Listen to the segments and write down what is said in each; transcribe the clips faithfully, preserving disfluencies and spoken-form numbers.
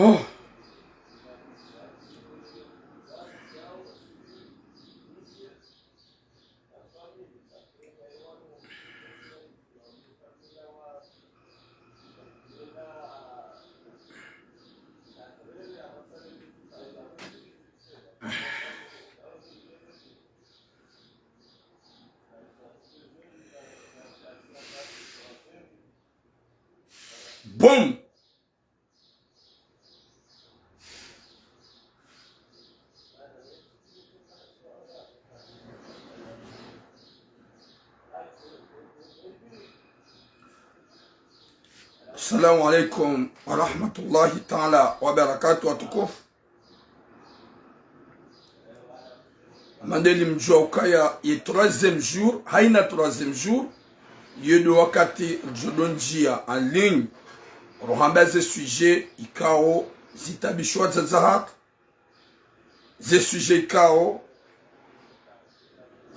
Oh. Bon. Assalamu alaikum wa rahmatullahi ta'ala wa barakatuh, watukufu. Mandeli mdjuwa ukaya ye troisième jour, haina troisième jour, yo ndo wakati ridjo ndo ndjia en ligne, rohamba ze sujet ikao zitabisha wadzadze wahatru, ze sujet ikao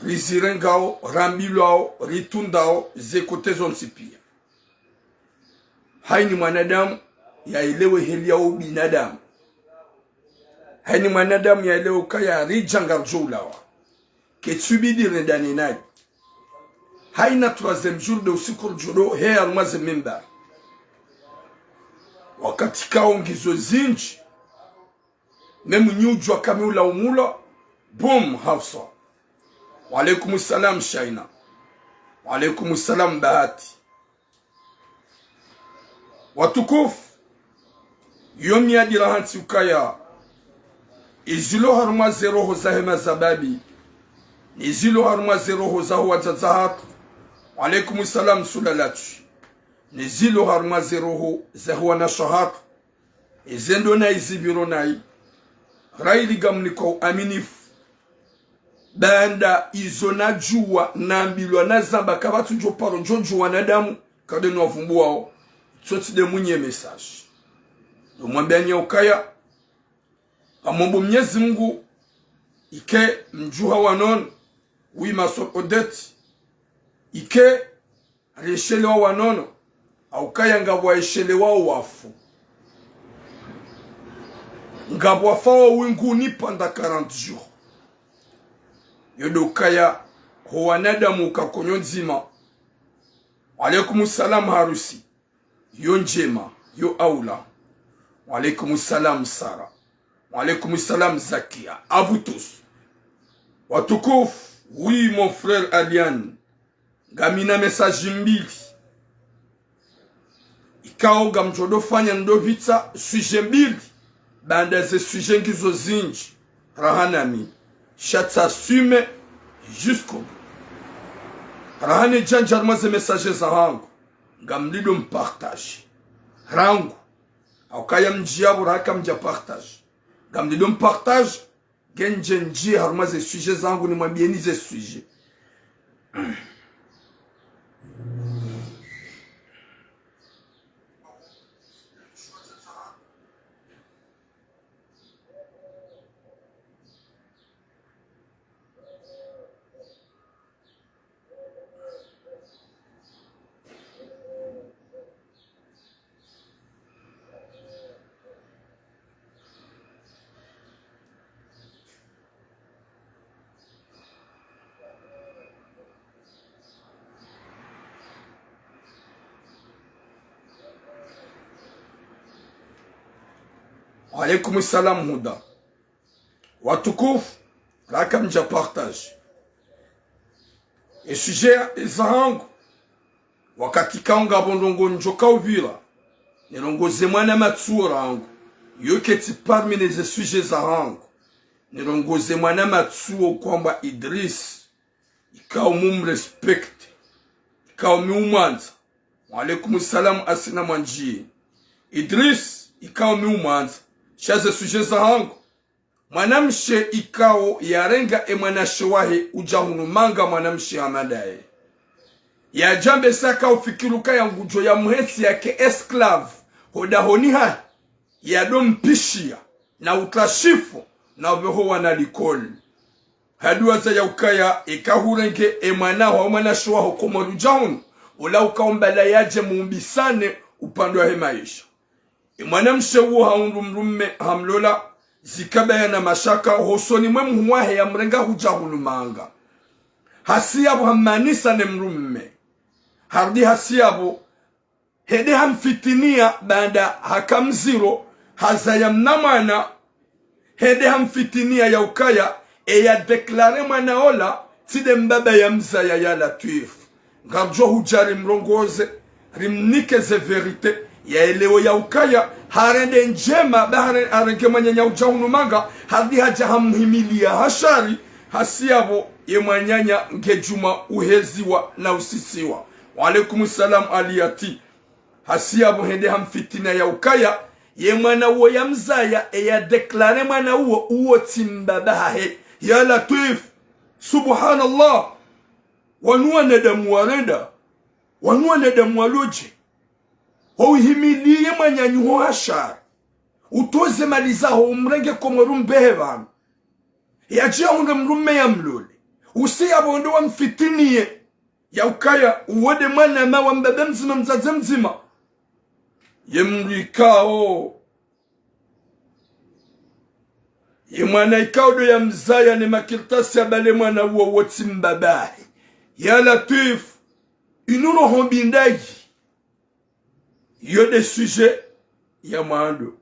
rizirengao, rambilwao, ritundao, ze côté zontsi pia. Haina mwanadamu yaelewe heli ya ubinadamu. Haina mwanadamu yaelewe ukaya ridja ngaridjo ulawa. Ketsu bidi rendane nayi. Haina troisième jour nde usiku ridjo ndo heya harumwa ze mimbari. Wakati ikao ngizo zindji. Mimi nyi udjuwa kami ula umula. Boom, Hafsa. Wa alaikum salam, Shaina. Wa alaikum salam, Bahati. Watukufu, yo mi yadira hantsi ukaya, izilo harumwa ze roho zahe mazababi, ne zilo harumwa ze roho zaho wadzadze wahatru. Wa alaikum salam, Sulalati. Ne zilo harumwa ze roho zaho wanashe wahatru. Eze ndo nayi zipviro nayi. Raili ngamnikao uaminifu. Baanda izo nadjuwa, nambilwa, nazamba, kapvatsi udjo paro djodjuwa wanadamu, kade nwavumbuwao. Tsotsi nde mwinyi message. Ndo mwambiani ya ukaya, ngamombo Mnyezi Mungu, ike mdjuha wanono, wi ma sœur Odette, ike reshelewa wanono, ha ukaya ngapvo waeshelewao wafu. Ngapvo wafao winguni pendant quarante jours. Yo ndo ukaya ho wanadamu uka konyo ndzima. Wa alaikum salam Harusi. Yo ndjema, yo aula. Wa alaikum salam Sara. Wa alaikum salam Zakia. À vous tous. Watukufu, oui, mon frère Alian. Ngamina message mbili. Ikao ngamdjo ndo fanya ndo pvitsa sujet mbili. Baanda ze sujet ngizo zindji. Raha nami. Sha tsa assumer jusqu'au bout. Raha ne djandja harumwa ze message zahangu. Ngamlindo mpartage. Rangu. Ha ukaya mdji yapvo raha kamdja partage. Ngamlindo mpartage. Ngendje ndjie harumwa ze sujet zangu nimwambieni ze sujet. Wa alaikum salam Huda. Watukufu, raha kamdja partage. E sujet zahangu, wakati ikao ngapvo ndrongoo ndjo kaupvira, nirongoze mwana matsuo rangu. Yo ketsi parmi ne ze sujet zahangu. Nirongoze mwana matsuo kwamba Idris, ikao mi umrespecte, ikao mi umwandza. Wa alaikum salam Asina Mwandji. Idris, ikao mi umwandza. Sha ze sujet zahangu. Mwanamshe ikao yarenga e mwanashe wahe udja hunu manga mwanamshe hama ndaye. Yadjambe saka ufikiri ukaya ngudjo ya muhesi yake esclave. Ho dahoni hahe. Yado mpishia. Na utrashifu. Na upveho wana likoli. Haduwaza ya ukaya eka hurenge e mwana waho mwanashe waho Komori udja hunu. Ola uka umbala yadje mumbisane upande wahe maesha. Ye mwanamshe uwo hahundru mdrumme hamlola, zikabaya na mashaka, hosoni mwe mhuu wahe yamrenga hudja hunu manga. Hasi yapvo hammanisa ne mdrumme. Harudi hasi yapvo, hende hamfitiniya baanda haka mdziro, hazaya mna mwana, hende hamfitiniya ya ukaya, eya déclaré mwana ola, tsi nde mbaba yamzaya ya Latwifu. Ngamdjo hudja rimrongoze, rimnike ze vérité, yaelewe ya ukaya, harende ndjema, ba hare-, harenge mwananya udja hunu manga, harudi hadja hamhimiliya ha shari, hasi yapvo ye mwananya nge djuma uheziwa na usisiwa. Wa alaikum salam Aliyati. Hasi yapvo hende hamfitiniya ya ukaya, ye mwana uwo yamzaya, eya déclaré mwana uwo, uwo tsi mbaba hahe. Ya Latwifu, subhanallah. Wanu wanadamu warenda, wanu wanadamu walodje. Ho uhimiliye mwananyaho ha shari. Utoze mali zaho umrenge Komori umbehe pvanu. Yadje yahundre mdrumme yamlole. Usi yapvo nde wamfitiniye. Ya ukaya, uwo nde mwana ma wa mbaba mdzima mdzadze mdzima. Ye mdru ikao. Ye mwana ikao ndo yamzaya ne makartasi ya bale mwana uwo, uwo tsi mbabahe. Ya Latwifu, inu roho mbi ndayi. Iyo nde sujet ya mwando.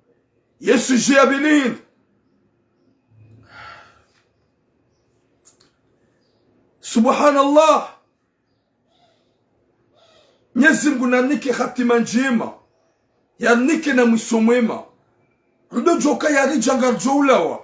Ye sujet ya pvili hindri. Subhanallah. Mnyezi Mngu nanike hatima ndjema. Yanike na mwiso mwema. Rudo djoka yaridja ngaridjo ulawa.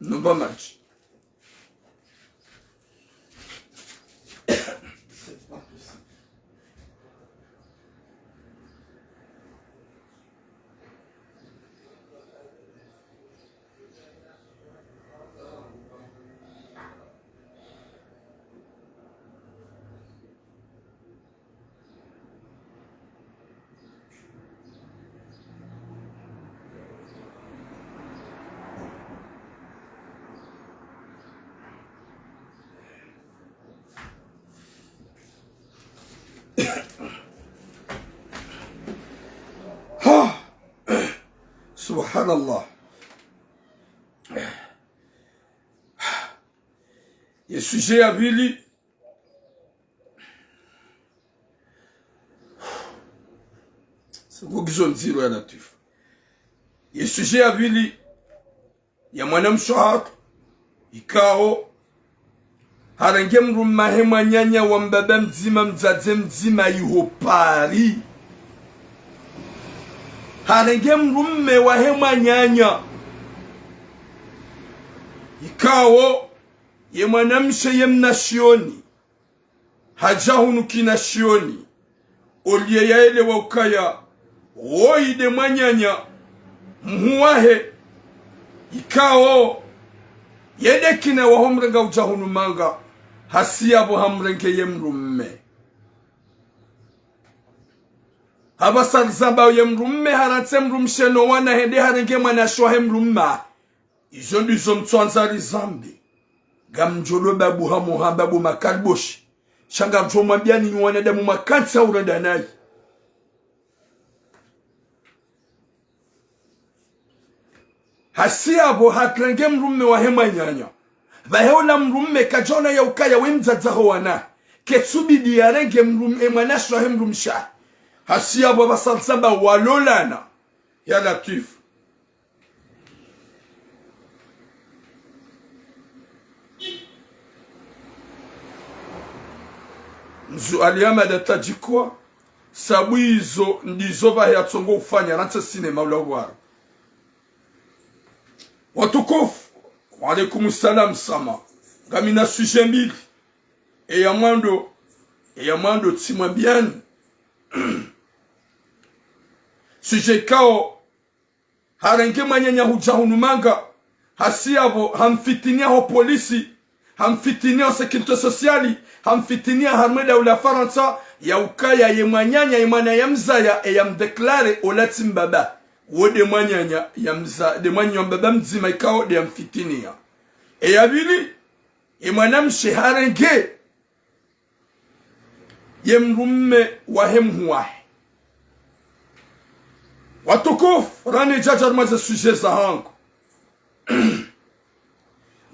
Nomba madji. Ha! Subhanallah. Ye sujet ya pvili. Siko ngizo ndziro ya Latwifu. Ye sujet ya pvili ya mwanamshe hatru, ikao harenge mdrumme wahe mwananya wa mbaba mdzima mdzadze mdzima iho Paris. Harenge mdrumme wahe mwananya. Ikao ye mwanamshe ye mnashioni. Hadja hunu kinashioni. Oliye yaelewa ukaya, woyi nde mwananya, mhuu wahe, ikao, ye nde kina waho mrenga udja hunu manga, hasi yapvo hamrenge ye mdrumme. Hapvasa rizamba ye mdrumme, harantsi mdrumshe no wana hende harenge mwanashe wahe mdrumme. Izo ndizo mtswandza rizambe. Ngamdjo lo babu hamu hamba bo makaliboshi. Sha ngamdjo mwambiyani nyi wanadamu makantsi ha urenda nayi. Hasi yapvo harenge mdrumme wahe mwananya. Pvahe ola mdrumme kadjaona ya ukaya we mdzadze ho wana. Ketsubidi yarenge mdrumme, e mwanashe wahe mdrumshe. Hasi yapvo hapvasa rizamba walolana. Ya Latwifu. Mzu Ali Ahmad atadjikwa, sabu izo ndizo pvahe yatsongo ufanya, rantsi sinema ula uwara. Watukufu, wa alaikum salam sama. Ngamina sujet mbili. Eya mwando, eya mwando tsimwambiyani. Sujet ikao, harenge mwananya hudja hunu manga, hasi yapvo hamfitiniya ho polisi, Hamfitiniya o sécurité sociale, hamfitiniya harumwa e daula Farantsa, ya ukaya ye mwananya, ye mwana ya mzaya, e ya mdéclaré ola tsi mbaba. Wo nde mwananya ya mza, nde mwananya wa mbaba mdzima ikao nde ya mfitiniya. E ya pvili, ye mwanamshe harenge ye mdrume wahe mhu wahe. Watukufu, rani djadja harumwa ze sujet zahangu.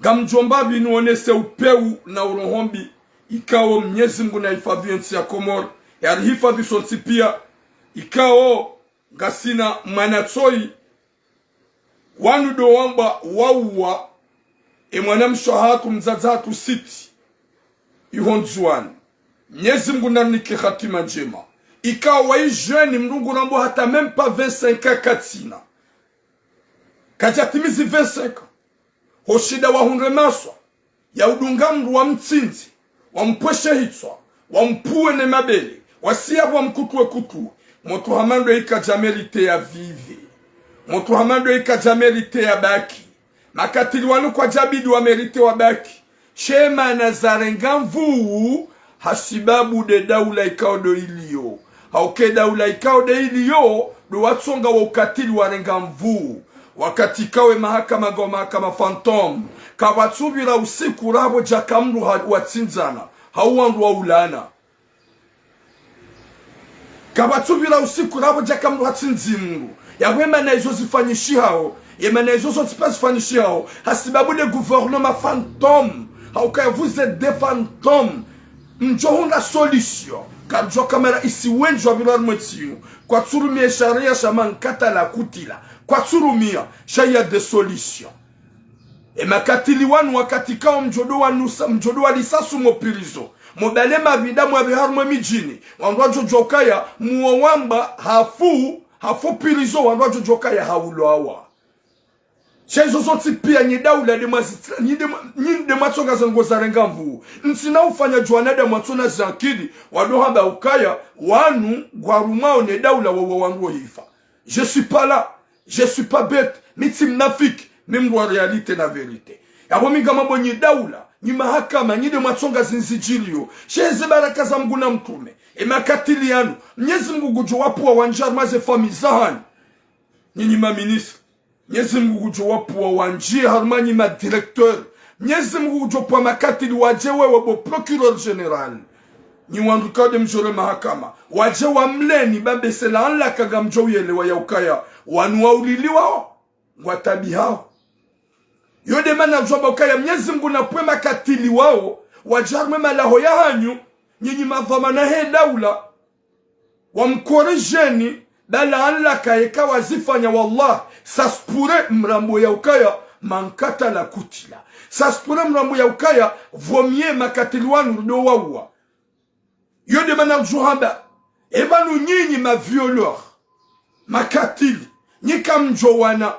Ngamdjomba pvinu onese upvewu na uroho mbi, ikao Mnyezi Mngu nahifadhwi ye ntsi ya Komori, yarihifadhwi sontsi piya, ikao ngasina mwana tsoyi, wanu ndo wamba wauwa e mwanamshe hatru, mdzadze hatru Siti, iho Ndzuwani. Mnyezi Mngu narinike hatima ndjema. Ikao wayi jeune, mdru ngu rambo hata même pas vingt-cinq ans katsina. Kadjatimizi vingt-cinq ans. Hoshinda wahundre maswa ya udunga mdru wamtsindze, wampvweshe hitswa, wampvuwe ne mabele, wasiya pvo wamkutuwe kutuwe. Mdru hama ndo yi kadja mérité ya vive. Mdru hama ndo yi kadja mérité ya baki. Makatili wanu kwadjabidi wa mérité wa baki. She mana zarenga nvuu, hasibabu nde daula ikao ndo iliyo. Hauka e daula ikao nde iliyo, ndo watsonga wo ukatili warenga nvuu. Wakati ikao e mahakama ngao mahakama fantôme, kapvatsupvira usiku rapvo djaka mdru ha, watsindzana, hau wandru waulana. Kapvatsupvira usiku rapvo djaka mdru hatsindzi mdru. Yapvo e mana izo zifanyishihao, ye mana izo zontsi piya zifanyishihao, hasibabu nde gouvernement fantôme. Hauka vous êtes des fantômes. Mdjohundra solution. Karidjuwa kamwe raisi wendji wa pvira harumwa e ntsi inu kwatsurumiya e shariya sha man katala kutila. Kwatsurumiya, sha il y a des solutions. E makatili wanu wakati ikao mdjo ndo wanusa, mdjo ndo walisa sumu prison, mubale mapvinda mwapve harumwa e midjini, wandru wadjodjuwa ukaya muwo wamba hafu, hafu prison, wandru wadjodjuwa ukaya haulwawa. Sha izo zontsi piya nyi daula nde mwazi, nyi nde mwa, nyi nde mwatsonga ze ndrongo zarenga nvuu. Ntsina ufanya djuwa na nda mwatsona ze akili, wandru hamba ukaya wanu ngwarumwao ne daula wauwa wandru wohifa. Je suis pas là. Je suis pas bête. Mi tsi mnafiki. Mi mdru wa réalité na vérité. Yapvo mi ngamambo nyi daula, nyi mahakama, nyi nde mwatsonga zindzi zidjiliyo. She ze baraka za Mngu na mtrume, e makatili yanu, Mnyezi Mngu ngudjo wapvuwa wandjiye harumwa ze famille zahanyu. Nyinyi ma ministre, Mnyezi Mngu ngudjo wapvuwa wandjiye harumwa nyi ma directeur. Mnyezi Mngu ngudjo pvuwa makatili wadje wewe bo procureur général. Nyi wandru ikao nde mdjore mahakama, wadje wamleni, bambese la anlaka ngamdjo uyelewa ya ukaya wanu wauliliwao, ngwatabihao. Yo nde mana ridjo amba ukaya Mnyezi Mngu napvuwe makatili wao, wadje harumwa e malaho yahanyu, nyinyi madhwamana he daula, wamkorijeni, bala anlaka yeka wazifanya, wallah, ça se pourrait mrambo ya ukaya man katala kutila. Ça se pourrait mrambo ya ukaya vaut mieux makatili wanu ndo wauwa. Yo nde mana ridjo hamba, e pvanu nyinyi ma violeurs, makatili, nyi kamdjo wana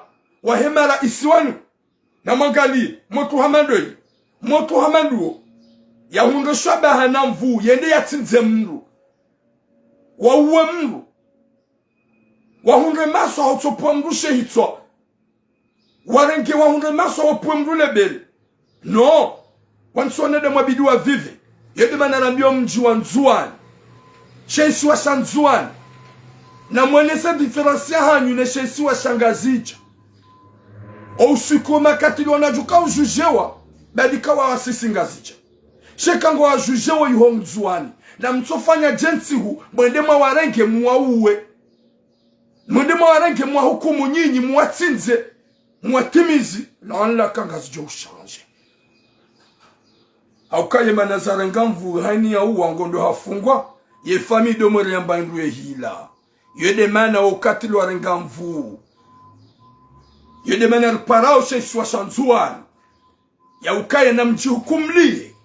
wahe maraisi wanu. Na mwangaliye, mdru hama ndoyi, mdru hama nduwo, yahundre shabaha na nvuu, yende yatsindze mdru, wauwe mdru, wahundre maswa hautsopvuwa mdru she hitswa, warenge wahundre maswa wapvuwe mdru lebele. Non. Wantsi wanadamu wabidi wavive. Yo nde mana rambiwa mdji wa Ndzuwani, she isiwa sha Ndzuwani. Na mwenese différence yahanyu ne she isiwa sha Ngazidja. O usiku wo makatili wanadjo ka ujujewa, badi kawawasisi Ngazidja. She ka ngwawajujewa iho Ndzuwani. Na mtsofanya dje ntsihu, mwende mwawarenge muwauwe. Mwende mwawarenge mwahukumu nyinyi, muwatsindze, muwatimizi, na anlaka Ngazidja ushanje. Hauka ye mana zarenga nvuu haini ya uwa ngondo hafungwa, ye famille ndo mwere yamba indru ye hila. Yo nde mana wo ukatili warenga nvuu. Yo nde mana riparao she isiwa sha Ndzuwani. Ya ukaya namdjihukumliye.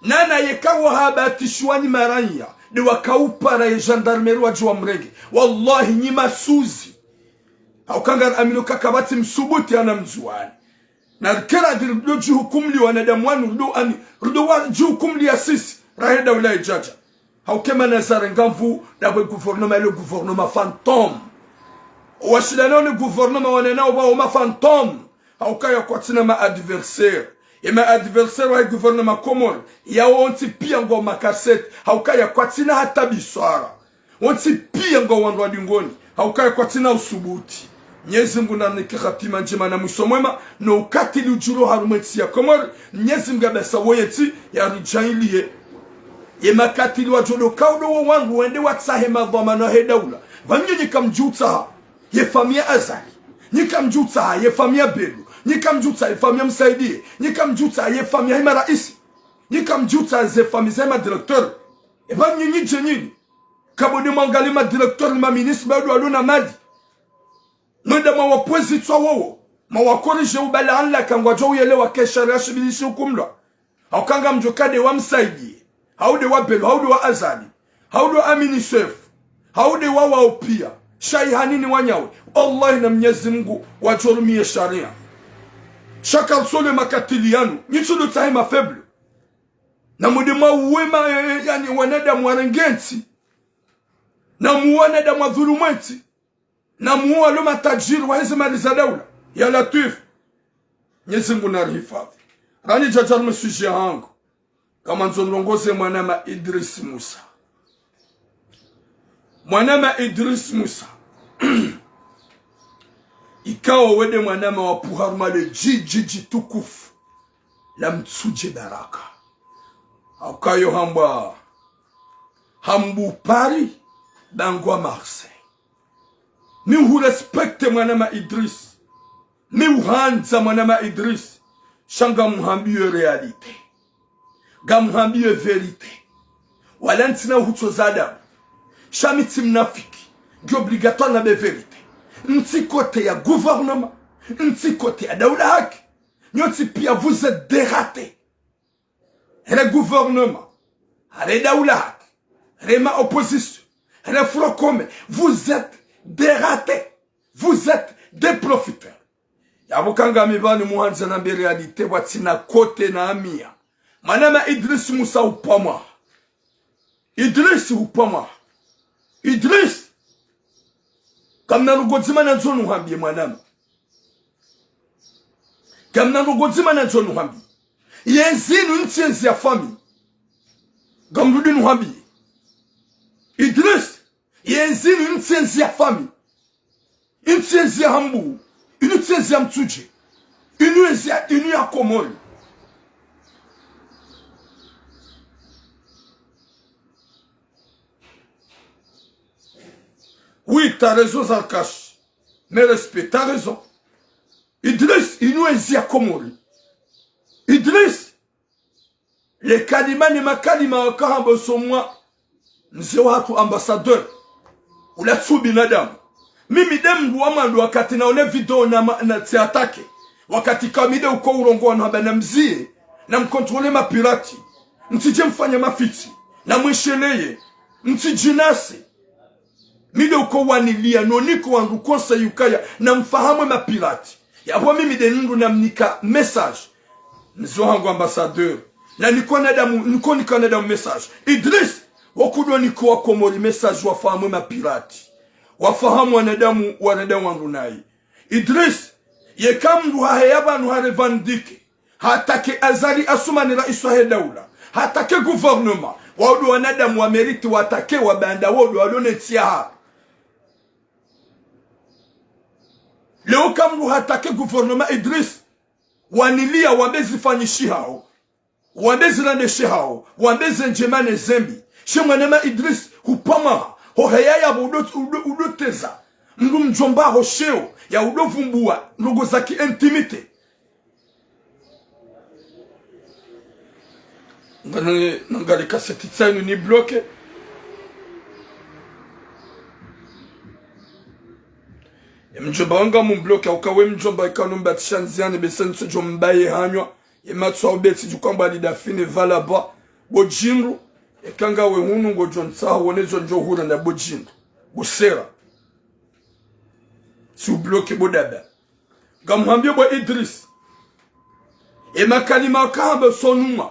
Nana yeka wo habatishiwa nyi maranya, nde wakaupara ye gendarmerie wadje wamrenge. Wallahi, nyi masuzi. Hauka ngaraminio ukaya kapvatsi msubuti hana Mndzuwani. Na rikera dhi rudo djihukumliya wanadamu wanu, rudo ani, rudo wadjihukumliya sisi, rahe daula idjadja. Hauka e mana zarenga nvuu, ndapvo gouvernement, le gouvernement fantôme. Washindana ne gouvernement wananao pvao ma fantôme. Hauka ya kwatsina ma adversaire. Ye ma adversaire wahe gouvernement Komori, yawo wontsi piya ngwao makaseti, haukaya kwatsina hata biswara. Wontsi piya ngwao wandru wa dingoni, haukaya kwatsina usubuti. Mnyezi Mngu narinike hatima ndjema na mwiso mwema, no ukatili udjiriyo harumwa entsi ya Komori, Mnyezi Mngu yabasa woye ntsi yaridjaanliye. Ye makatili wadjo ndo kaudo wo wandru wende watsahe madhwamana he daula. Pvanu nyi kamdjutsaha ye famiyi ya Azali. Nyi kamdjutsaha ye famiyi ya Belou. Nyi kamdjutsaha ye famiyi ya Msaidie. Nyi kamdjutsaha ye famiyi yahe maraisi. Nyi kamdjutsaha ze famiyi zahe madirecteur. Eba nyinyi dje nyinyi? Kabodi mwangaliye madirecteur, maministre, bado walo na mali. Mwende mwawapvwezitswa wowo. Mwawakoridje ubala anla kangwadjo uyelewa ke sharia shibili shihukumlwa. Hauka ngamdjo kade wa Msaidie, hau nde wa Belou, hau nde wa Azali, hau nde wa Amini Sefu, hau nde wa wao piya, sha ihanini wanyawe. Wallahi na Mnyezi Mngu wadjo rumiya ye sharia. Sha karisole makatili yanu, nyi tsi ndo tsahe ma faible. Na mwende mwauwe ma, eh, eh, yaani wanadamu warenge ntsi. Na muwe wanadamu wadhulumu entsi. Na muwe walo matajiri waheze mali za daula. Ya Latwif. Mnyezi Mngu narihifadhwi. Ranidja harumwa sujet hangu. Ngamwandzo nilongoze mwanama Idris Musa. Mwanama Idris Musa. Ikao wewe nde mwanama wapvuha harumwa le djidji djitukufu la Mtsudje Baraka. Haukayo hambwa, hambwa Paris, bangwa Marseille. Mi uhurespecte mwanama Idris. Mi uhandza mwanama Idris. Sha ngamhambiyo réalité. Ngamhambiyo vérité. Wala ntsina uhutsoza adabu. Sha mi tsi mnafiki. Ngi obligatoire nambe vérité. Ntsi côté ya gouvernement. Ntsi côté ya daula haki. Nyontsi piya vous êtes des ratés. He gouvernement, he daula haki, he ma opposition, he Front commun, vous êtes des ratés, vous êtes des profiteurs. Yapvo ka ngami pvanu muhandza nambe réalité pvwatsina côté na amiya. Mwanama Idris Musa upvamwa. Idris upvamwa. Idris. Kamna ndrongo ndzima nandzo nuhambiye mwanama. Kamna ndrongo ndzima nandzo nuhambiye. Yezinu ntsi yezi ya famiyi. Ngamrudi nuhambiye. Idris, yezinu ntsi yezi ya famiyi. Ntsi yezi ya Hambu. Inu ntsi yezi ya Mtsudje. Inu yezi ya, inu ya Komori. Oui, t'as raison, Zarkash. Mes respects, t'as raison. Idris, inu yezi ya Komori. Idris, le kalima ne makalima wakahamba usomwa mze wahatru ambassadeur. Ula tsu binadamu. Mimi nde mndru wa mwando wakati naone video na ma-, na tsi attaqué. Wakati ka mi nde uko urongoa wanu hamba namziye, namcontrôlé mapirati. Mtsidje mfanye mafitsi, namwesheleye, mtsidjinase. Mi nde uko waniliya, noniko wandru conseil ukaya, namfahamwe mapirati. Yapvo mimi nde nindru namnika message. Mze wahangu ambassadeur. Na niko wanadamu, niko nika wanadamu message. Idris, wakudo niko wa Komori message wafahamwe mapirati. Wafahamu wanadamu, wanadamu wandru nayi. Idris, yeka mndru haheya pvanu harevendiqué. Hattaqué Azali Assoumani raisi wahe daula. Hattaqué gouvernement. Wao ndo wanadamu wa mérite wattaqué wabanda wao ndo walo ne ntsi yaha. Leo ka mndru hattaqué gouvernement Idris. Waniliya wambe zifanyishihao. Wambe zirandeshihao. Wambe ze ndjema ne zembi. She mwanama Idris hupvamwa. Hoheya yapvo udo, udo, udo teza. Mndru mdjomba ho sheo. Ya udo vumbua. Ndrongo za ki intimité. Ngane, nangali kaseti tsanu ni bloqué. Ye mdjomba wanga mu bloqué, hauka we mdjomba ikanu mbatisha ndziani, bese ntsudjo mbaye hanywa. Ye matso au betsi djukamba lidafine valaba. Bo djindru, eka ngawe hunu ngodjo ntsaha, wone zo ndjo hura na bo djindru. Bo sera. Tsi u bloqué bo dada. Ngamhambiyo bo Idris. Ye makalima wakahamba usonuma.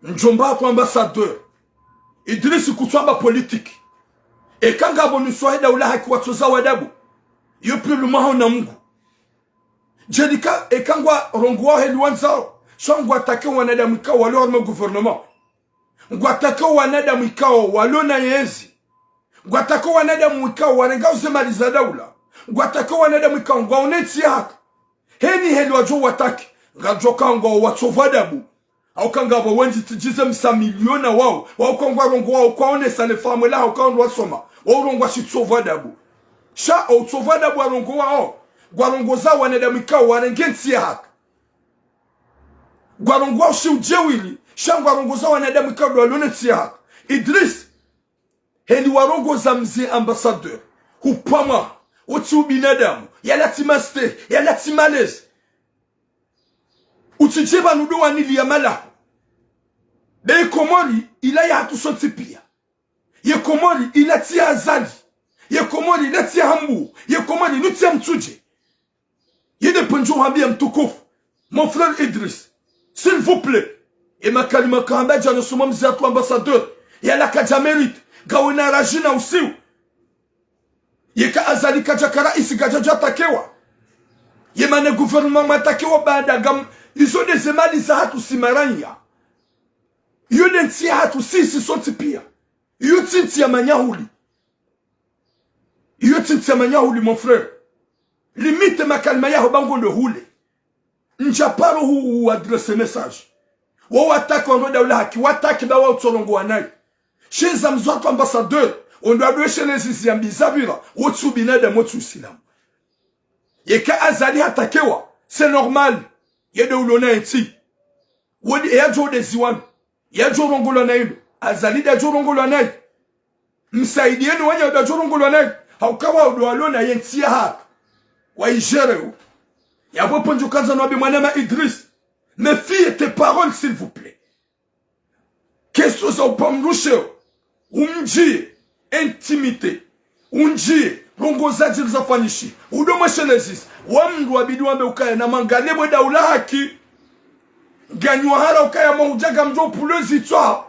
Mdjomba wahatru ambassadeur. Idris kutswamba politique. Eka ngapvo nusu wahe daula haki watsoza wadabu. Yo problème haho na Mungu. Djelika, eka ngwarongoao heli wandzao, sha ngwatake wanadamu ikao walo harumwa gouvernement. Ngwatake wanadamu ikao walo na yezi. Ngwatake wanadamu ikao warenga uze mali za daula. Ngwatake wanadamu ikao ngwaone ntsi ya haki. Heni heli wadjo watake, ngadjo ka ngwao watsovu adabu. Hauka ngapvo wendji tsidjize msa miliona wao, wao ka ngwarongoao kwaonesa le fahamu la hauka ndo wasoma, wao urongoa shitsovu adabu. Sha o utsovu adabu warongoao, ngwarongoza wanadamu ikao warenge ntsi ya haki. Ngwarongoao shi udjeuri, sha ngwarongoza wanadamu ikao ndo walo ne ntsi ya haki. Idriss, heli warongoza mze ambassadeur, hupvamwa, wotsi ubinadamu, yala tsi mastehi, yala tsi malezi. Utsidje pvanu ndo waniliya malaho. Be Komori ila yahatru sontsi pia. Ye Komori ila tsi ya Azali. Ye Komori ila tsi ya Hambu. Ye Komori ila tsi ya Mtsudje. Ye nde pvendjo hambia mtukufu, mon frère Idriss, s'il vous plaît. E makalima kahamba djana suma mze hatru ambassadeur, yala kadja mérite, ngawena rajina usiu. Yeka Azali kadjaka raisi kadjadja atakewa. Ye mana gouvernement mwatakewa baada ngam, izo nde ze mali zahatru si maranya. Iyo nde ntsi yahatru sisi sontsi pia. Iyo tsi ntsi ya manyahuli. Iyo tsi ntsi ya manyahuli, mon frère. Limite makalima yaho ba ngo ndo hule. Ndja paro hu, hu adresse message. Wo watake wandru daula haki, watake ba wao utsorongoa nayi. Shinza mze hatru ambassadeur, ondo adweshelezi ziyambi zapvira, wotsi ubinadamu, wotsi usilamu. Yeka Azali hatakewa, c'est normal. Ye nde ulo na entsi. Wodi, e yadjo udezi wanu. Yadjo urongolwa nayi ndo. Azali nde yadjo urongolwa nayi. Msaidiyeni wanya nde yadjo urongolwa nayi. Hauka wao ndo walo na yentsi ya haki. Waigérer wo. Yapvo pvondjo kandza nwambe mwanama Idriss. Méfie tes paroles, s'il vous plaît. Question za upvamrushe, umdjiye, intimité, undjiye, rongoza djiri zafanyishi, udo mweshelezisa, wa mndru wabidi wambe ukaya na mangale bwe daula haki, nganyi wahara ukaya mwa udja ngamdjo pvulwa zitswa.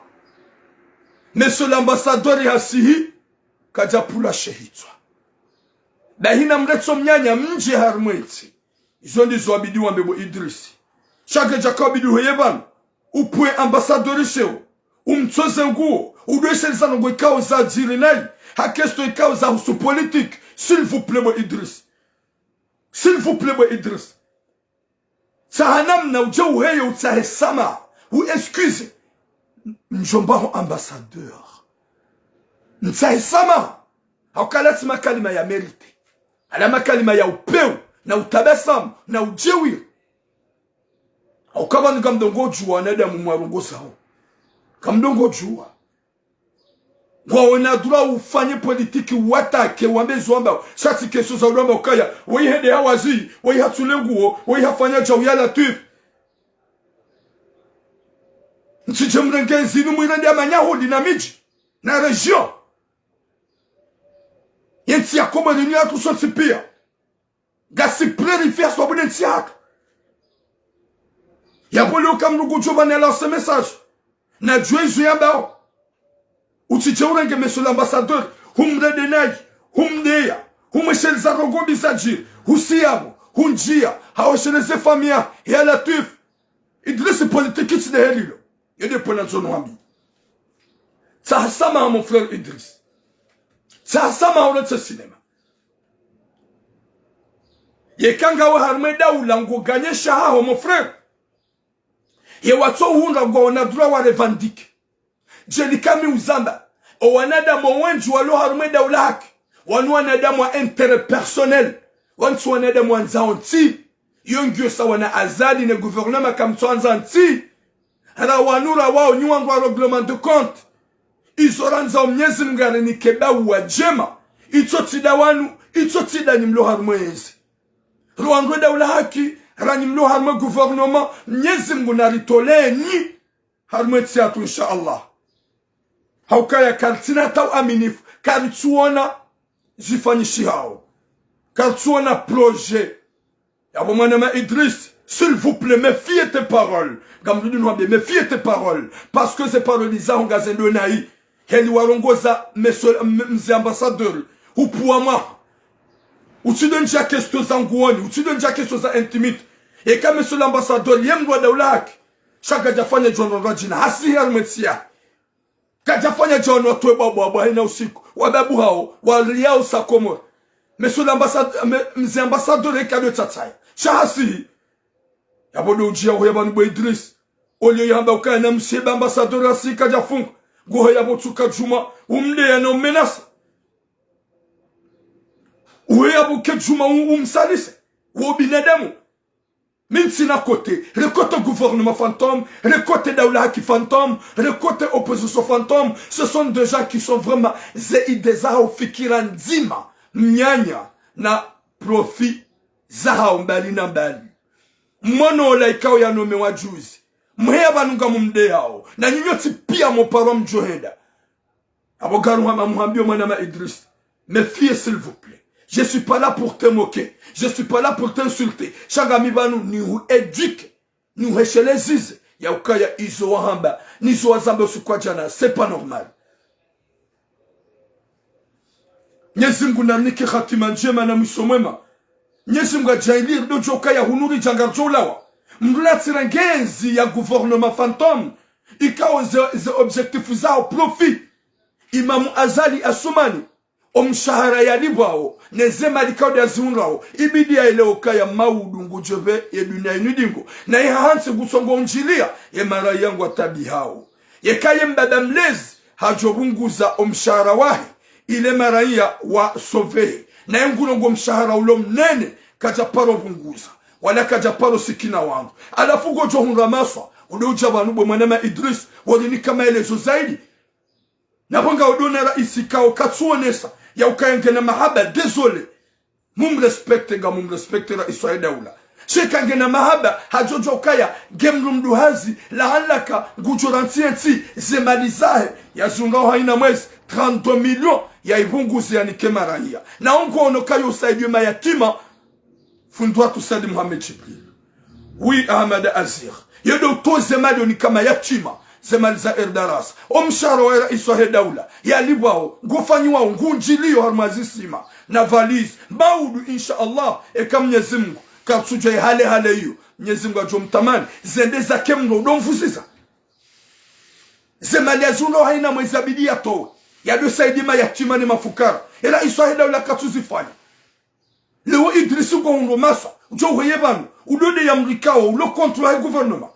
Monsieur l'ambassadeur hasihi, kadja pvulwa she hitswa. Dahina mretso mnyanya mdje harumwa entsi. Izo ndizo wabidi wambe bo Idriss. Sha kedjaka wabidi hoye pvanu. Upvwe ambassadeur sheo. Umtsoze nguo. Udwesheleza ndrongo ikao zadjiri nayi. Ha question ikao zahusu politique. S'il vous plaît, bo Idriss. S'il vous plaît, bo Idriss. Tsaha namna udje uheye utsahe samaha. U excuse. Ndjomba ho ambassadeur. Ntsahe samaha. Hauka yala tsi makalima ya mérite. Yala makalima ya upvewu, na utabasamu, na udjeuri. Hauka pvanu ngamdjo ngo djuwa wanadamu mwarongozao. Ngamdjo ngo djuwa. Ngwaona droit ufanye politique, watake, wambe zo wambao. Sha tsi question za udo wamba ukaya, woyi hende hawazi, woyi hatsule nguo, woyi hafanya djau ya Latwif. Ntsidje mrenge zinu mwirende ya manyahuli na midji, na région. Yentsi ya Komori ni yahatru sontsi pia. Ngasi prêt rife haswabu ne ntsi yahatru. Yapvo leo ka mndru ngudjo pvanu ya lance message. Na djuwe izo yambao. Utsidje urenge monsieur l'ambassadeur. Humrende nayi. Humdeya. Humwesheleza ndrongo mbi zadjiri. Husiya pvo. Hundjiya. Hawesheleze famiyi. Ya Latwif. Idriss, politique tsi nde heli lo. Yo nde pvona ndzo nwambi. Tsaha samaha, mon frère Idriss. Tsaha samaha, uletse cinéma. Yeka ngawe harumwa e daula ngo gagner sha haho, mon frère. Ye watso hundra ngwaona droit wa revendiquer. Djeli kami uzamba, o wanadamu wendji walo harumwa e daula haki, wanu wanadamu wa intérêt personnel, wanu tsi wanadamu wandzao ntsi. Yo ngiyo sawa na Azali ne gouvernement kamtsuandza ntsi. Ra wanu ra wao nyi wandru wa règlement de compte. Izo randza o Mnyezi Mngu arinike ba uwa djema. Itso tsi nda wanu, itso tsi nda nyi mlo harumwa yezi. Ra wandru e daula haki, ra nyi mlo harumwa gouvernement, Mnyezi Mngu naritoleni harumwa entsi yahatru, insha Allah. Haukaya karitsina hata uaminifu, karitsuona zifanyishihao. Karitsuona projet. Yapvo mwanama Idriss, s'il vous plaît, méfie tes paroles. Ngamrudi nwambe, méfie tes paroles. Parce que ze paroles zaho ngazendo nayi. Heli warongoza, monsieur, m-, mze ambassadeur. Upvua mwaha. Utsidjo ndjia question za nguoni, utsidjo ndjia question za intimité. Eka monsieur l'ambassadeur, ye mndru wa daula haki. Sha kadjafanya djo ndrongoo djina, hasihi harumwa entsi yahe. Kadjafanya djo wanu watwe bwabwabwa, hayina usiku. Wababu hawo, waliyao sa Komori. Monsieur l'ambassadeur, me-, mze ambassadeur, eka ndo tsatsaya. Sha hasihi. Yapvo ndo udjia uhe pvanu bo Idriss. Oliyo yamba ukaya na msiba ambassadeur hasihi kadjafunga. Nguhe yapvo tsuka djumwa, umdeya na umenasa. Uhe yapvo ke djumwa u-, umsalise. Wo binadamu. Mi ntsina côté. Re côté gouvernement fantôme, re côté daula haki fantôme, re côté opposition fantôme. Ce sont des gens qui sont vraiment ze idées zahawo fikira ndzima. Mnyanya na profit zahawo mbali na mbali. Mwana ola ikao yanomewa juzi. Mheya pvanu ngamumdeyao. Na nyinyi nyontsi pia moparo mdjohenda. Apvo ngaruhama muhambiyo mwanama Idriss. Mes filles, s'il vous plaît. Je suis pas là pour te moquer. Je suis pas là pour t'insulter. Sha ngami pvanu nihu éduquer. Nihuhesheleze. Ya ukaya izo wahamba. Nizo wazamba usiku wa djana. C'est pas normal. Mnyezi Mngu narinike hatima ndjema na mwiso mwema. Mnyezi Mngu adjaanlie ndo djo ukaya hunu ridja ngaridjo ulawa. Mndru latsira ngenzi ya gouvernement fantôme. Ikao ze, ze objectif zawo profit. Imamu Azali Assoumani, omshahara yalipvwao, ne ze mali ikao ndo yazihundrao, ibidi yaelewe ukaya maudu ngudjo pve ye dunia inu dingo. Na iha hantsi ngutsongo undjilia, ye mara yangu atabihao. Yeka ye mbaba mlezi, hadjo pvunguza omshahara wahe, ile maraya wa sauver. Naye ngulo ngo mshahara ulo mnene, kadja paro pvunguza. Wala kadja paro sikina wangu. Halafu ngodjo hundra maswa, udo udja pvanu bo mwanama Idriss, worinika maelezo zaidi. Na pvo ngaudona raisi ikao katsuonesa, ya ukaya ngena mahaba, désolé. Mumrespecte, ngamumrespecte raisi wahe daula. Sha eka ngena mahaba, hadjodjuwa ukaya nge mndru mduhazi, lahalaka, ngudjo rantsi entsi, ze mali zahe, yazihundrao hayina mwezi, trente-deux millions, yaipvunguze yanike maraya. Na ongo ono kayo usaidiye mayatima, fundi watru Said Mohamed Djibril. Oui, Ahmed Azir. Ye ndo utowa ze mali onika mayatima, ze mali za Erdaras. Omshahara wa raisi wahe daula, yalipvwao, ngufanyiwao, ngundjiliyo harumwa zisima, na valise. Maudu, insha Allah, eka Mnyezi Mngu, katsudjuwa ye hale hale iyo, Mnyezi Mngu adjo mtamani, zende zake mndru udo mvuziza. Ze mali yazihundrao hayina mwezi yabidi yatowe. Yado saidiye mayatima ne mafukara. Ye raisi wahe daula katsuzifanya. Leo Idriss ngo hundro maswa, udjo uheye pvanu, udo deya mndru ikao, ulo contre wahe gouvernement.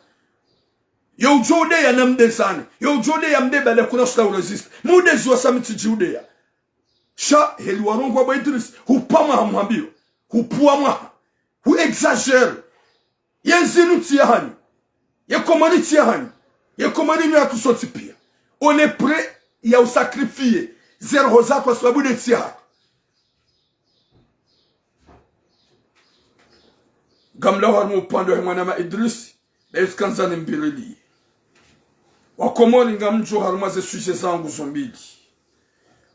Yo udjo udeya na mdezane, yo udjo udeya mdeba le kuna sula ureziste. Mudeziwa sa mi tsidji udeya. Sha, heli warongowa bo Idriss, hupva mwaha muhambiyo, hupvuwa mwaha, hu exagère. Ye ntsi inu ntsi yahanyu. Ye Komori ntsi yahanyu. Ye Komori inu yatru sontsi pia. On est prêt ya usacrifier ze roho zatru ha sababu ye ntsi yahatru. Ngamlawo harumwa upande wahe mwanama Idriss, na yutsi kandza nimbiriliye. Wakomori ngamdjuo harumwa ze sujet zangu zo mbili.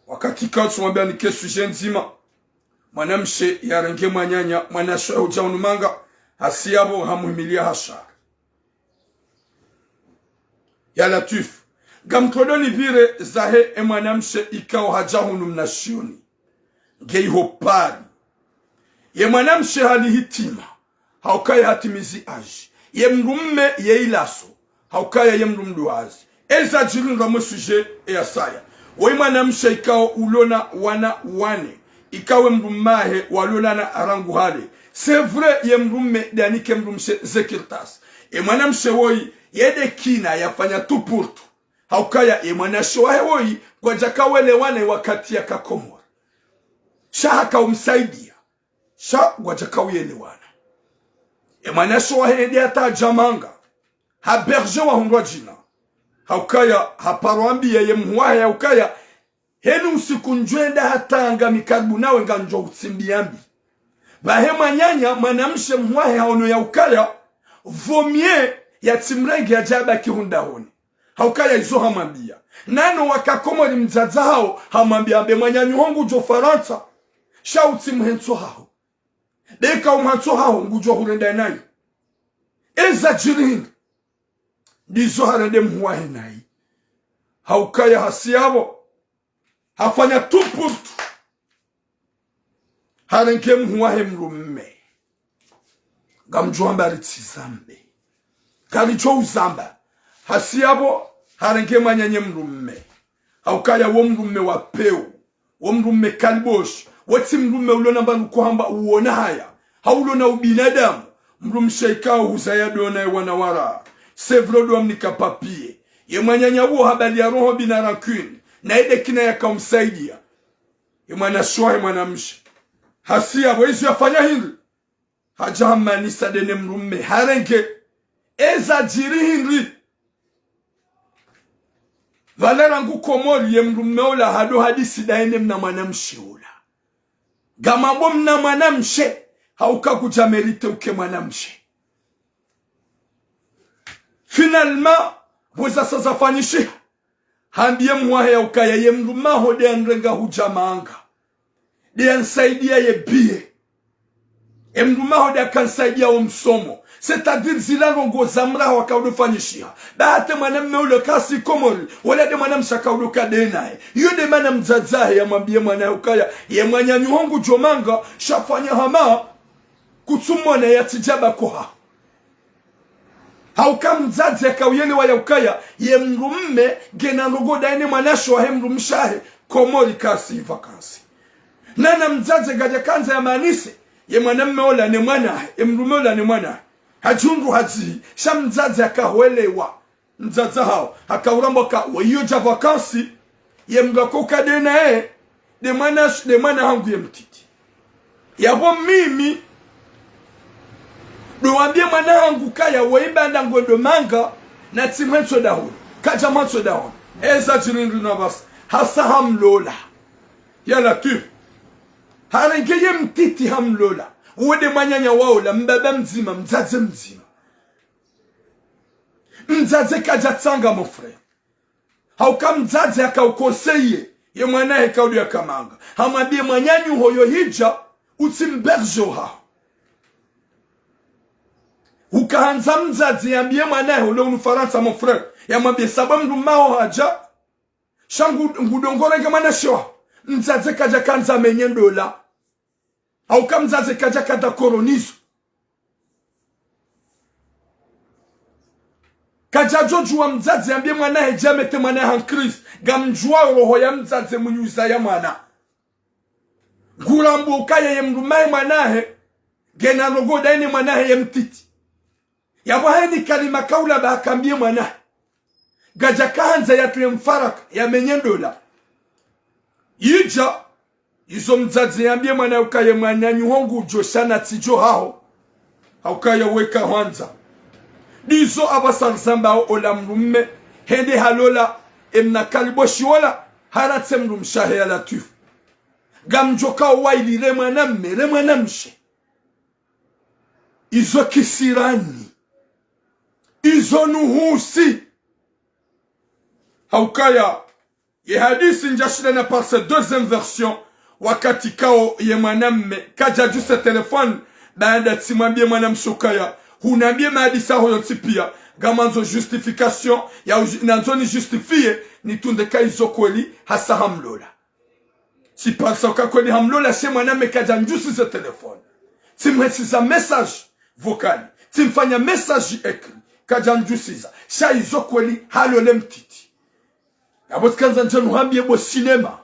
Wakati katsumwambia nike sujet ndzima, mwanamshe yarenge mwananya, mwanashe wahe udja hunu manga, hasi yapvo hamuhimilia hashari. Ya Latwif, ngamtsodo nipvire zahe ye mwanamshe ikao hadja hunu mnashioni. Nge iho Paris. Ye mwanamshe hali hitima. Haukaya hatimizi âge. Ye mndru mme ye ilaso. Haukaya ye mndru mduhazi. Eza djiri ndra mwe sujet ya saya. Woyi mwanamshe ikao ulo na wana wane. Ikao ye mndru mme wahe walolana rangu hale. C'est vrai ye mndru mme nde yanike mndru mshe ze kartasi. Ye mwanamshe woyi ye nde kina yafanya tout pour tout. Haukaya ye mwanashe wahe woyi ngwadjaka welewana wakati yaka Komori. Sha haka umsaidia. Sha ngwadjaka uyelewana. Ye mwanashe wahe nde hata hadja manga. Ha héberger wahundrwa djina. Haukaya haparo ambia ye mhuu wahe haukaya heni usiku ndjwenda hata ngami karibu nawe ngamdjo utsimbia mbi. Pvahe mwananya, mwanamshe mhuu wahe haono yaukaya, vaut mieux yatsimrenge yadje yabaki hundahoni. Haukaya izo hamwambia. Nano waka Komori mdzadze hawo, hamwambia mbe mwananyaho ngudjo Farantsa, sha utsimhe ntso haho. Be eka umha ntso haho ngudjo hurenda nayi. Eza djiri hindri. Ndizo harende mhuu wahe nayi. Haukaya hasi yapvo. Hafanya tout pour tout. Harenge mhuu wahe mdrume. Ngamdjo hamba ritsi zambe. Karitso uzamba. Hasi yapvo, harenge mwananya mdrume. Haukaya wo mdrume wa pewu. Wo mdrume kaliboshi. Wo tsi mdrume ulo na mbanu kohamba uona haya. Hau ulo na ubinadamu. Mdrumshe ikao huzaya ndo naye wana wara. C'est vrai ndo wamnika papier. Ye mwananya uwo habali ya roho bina rancune. Na ede kina yaka umsaidia. Ye mwanashe wahe mwanamshe. Hasi yapvo izo yafanya hindri. Hadja hamanisa ndene mdrume harenge. Eza djiri hindri. Pvale rangu Komori ye mdrume ola hado hadisi ndayene mna mwanamshe ola. Ngamwambo mna mwanamshe, hauka kudja mérité uke mwanamshe. Finalement, pvo zasa zafanyishiha. Hambiye mhuu wahe yaukaya ye mdrume waho nde yanrenga hudja manga. Nde yanisaidia ye biye. Ye mdrume waho nde yakanisaidia wo msomo. C'est-à-dire zila ndrongoo za mraha waka udo fanyishiha. Ba hata mwanamme ule kasi Komori. Wala nde mwanamshe aka udo ka nde naye. Iyo nde mana mdzadze wahe yamwambiye mwana yaukaya. Ye mwananyaho ngudjo manga, sha fanya hama. Kutsumona yatsidja ba koha. Hauka mdzadze yaka uyelewa yaukaya, ye mdrume, ngena ndrongoo ndayene mwanashe wahe mdrumshe wahe, Komori kasi vacances. Nana mdzadze kadja kandza yamanise, ye mwanamme ola ne mwana wahe, ye mdrume ola ne mwana wahe. Hadjundu hadzi, sha mdzadze yaka hwelewa. Mdzadze hawo, haka urambwa ka, wo iyo dja vacances, ye mdru ako ka nde naye, nde mwana, nde mwana hangu ye mtiti. Yapvo mimi, ndo wambiye mwana hangu kaya wo ibanda ngwendo manga, na tsi mwentso dahoni. Kadja mwentso dahoni. Eza djiri hindri na pvasa. Hasa hamlola. Ya Latwifu. Harenge ye mtiti hamlola. Wo nde mwananya waola, mbaba mdzima, mdzadze mdzima. Mdzadze kadja tsanga, mon frère. Hauka mdzadze yaka uconseiller, ye mwana wahe ka udo yaka manga. Hamwambiye mwananyaho yo hidja, utsi mberge ohaho. Ukahandza mdzadze yambiye mwana wahe ule hunu Farantsa, mon frère. Yamwambiye sabu mdrume waho hadja, sha ngu, ngudo ngorenge mwanashe waho. Mdzadze kadja kandza menye ndola. Hauka mdzadze kadja ka d'accord nizo. Kadjadjo djuwa mdzadze yambiye mwana wahe dja mete mwana wahe en crise. Ngamdjuwa roho ya mdzadze mwenye uzaya mwana. Ngurambwa ukaya ye mdrume wahe mwana wahe, ngena ndrongoo ndayene mwana wahe ye mtiti. Yapvo hayini kalima kaula ba hakambiye mwana. Kadja kahandza yatule mfaraka, yamenye ndola. Idja, izo mdzadze yambiye mwana ukaya mwananyaho ngudjo sha na tsidjo haho. Haukaya weka hwandza. Ndizo apvasa rizambao ola mdrume, hende halola, emna kaliboshi ola, haratse mdrumshe wahe ya Latwifu. Ngamdjo kao waili re mwanamme, re mwanamshe. Izo kisirani. Izo nuhusi. Haukaya, ye hadisi ndjashilana par cette deuxième version, wakati kao ye mwanamme, kadjadjuse téléphone, baanda tsimwambiye mwanamshe ukaya, hunambiye mahadisi yaho yontsi piya, ngamandzo justification, ya uju-, nandzo ni justifier, nitunde ka izo kweli, hasa hamlola. Tsiparisa uka kweli hamlola sha ye mwanamme kadjandjusiza téléphone. Tsimhesiza message vocal. Tsimfanya message écrit. Kadjandjusiza. Sha izo kweli halole mtiti. Yapvo tsikandza ndjanu hambiye bo sinema.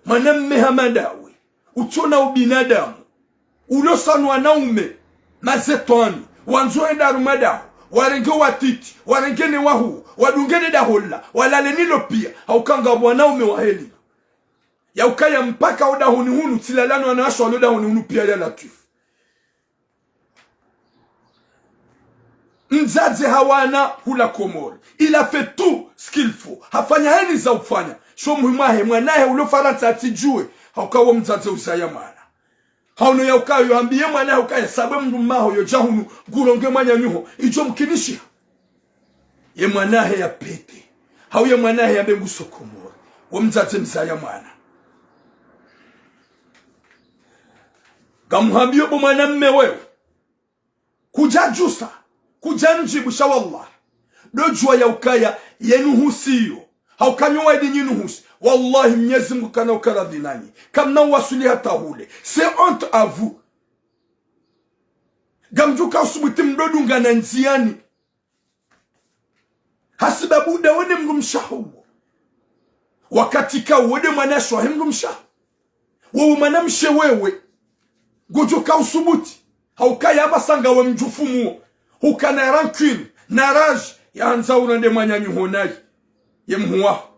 Mwanamme hama ndawe. Utsona ubinadamu. Ulo sanwa wanaume. Mazetwani. Wandzo henda harumwa daho. Warenge watiti. Warenge ne wahuu. Wadunge ne daho lila. Walale nilo piya. Hauka ngapvo wanaume wa heli. Yaukaya mpaka o dahoni hunu, tsilala no wanawashe walo dahoni hunu piya ya Latwifu. Mdzadze hawana hula Komori. Il a fait tout ce qu'il faut. Hafanya hayini za ufanya. Sho muhimu wahe, mwana wahe ulo Farantsa atsidjuwe. Hauka wo mdzadze uzaya mwana. Hauno yaukayo yambiye mwana wahe ukaya sabu mdrume waho yodja hunu, nguronge mwananyaho, idjo mkinishiha. Ye mwana wahe ya pete. Hau ye mwana wahe yambe nguso Komori. Wo mdzadze mzaya mwana. Ngamuhambiyo bo mwanamme wewe. Kudjadjusa. Kudjandjibu sha wallah. Ndo djuwa yaukaya ye nuhusiyo. Hauka nyo waidi nyi nuhusi. Wallahi, Mnyezi Mngu kana uka radhi nanyi. Kamna uwaswili hata hule. C'est honte à vous. Ngamdjo uka usubuti mdodungana ndziani. Hasibabu nda wene mdrumshe waho uwo. Wakati ka wende mwanashe wahe mdrumshe waho. Wewe mwanamshe wewe. Ngodjo uka usubuti. Hauka yapvasa ngawe mdjufu muo. Hukana rancune, na rage, yahandza urende mwananyaho nayi. Ye mhuu waho.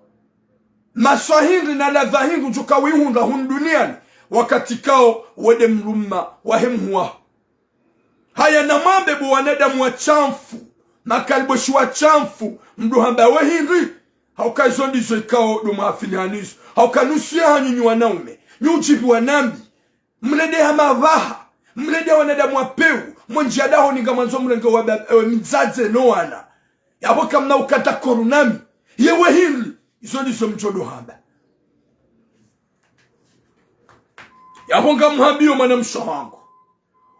Maswa hindri na ladha hindri udjo uka wihundra hunu duniani. Wakati kao wende mdrumme wahe mhuu waho. Haya namwambe bo wanadamu washamfu, makaliboshi washamfu, mdo hamba we hindri, hauka izo ndizo ikao ndo mwafili hanizo, hauka nusu yahanyu nyi wanaume, nyi udjibiwa nambi, mlende ha mapvaha, mlende ha wanadamu wa pewu, mwendji ya dahoni ngamwandzo mlenge wa ba-, eh, mdzadze no wana. Yapvo kamna ukata koru nami, ye we hindri, izo ndizo mdjo ndo hamba. Yapvo ngamhambiyo mwanamshe wahangu.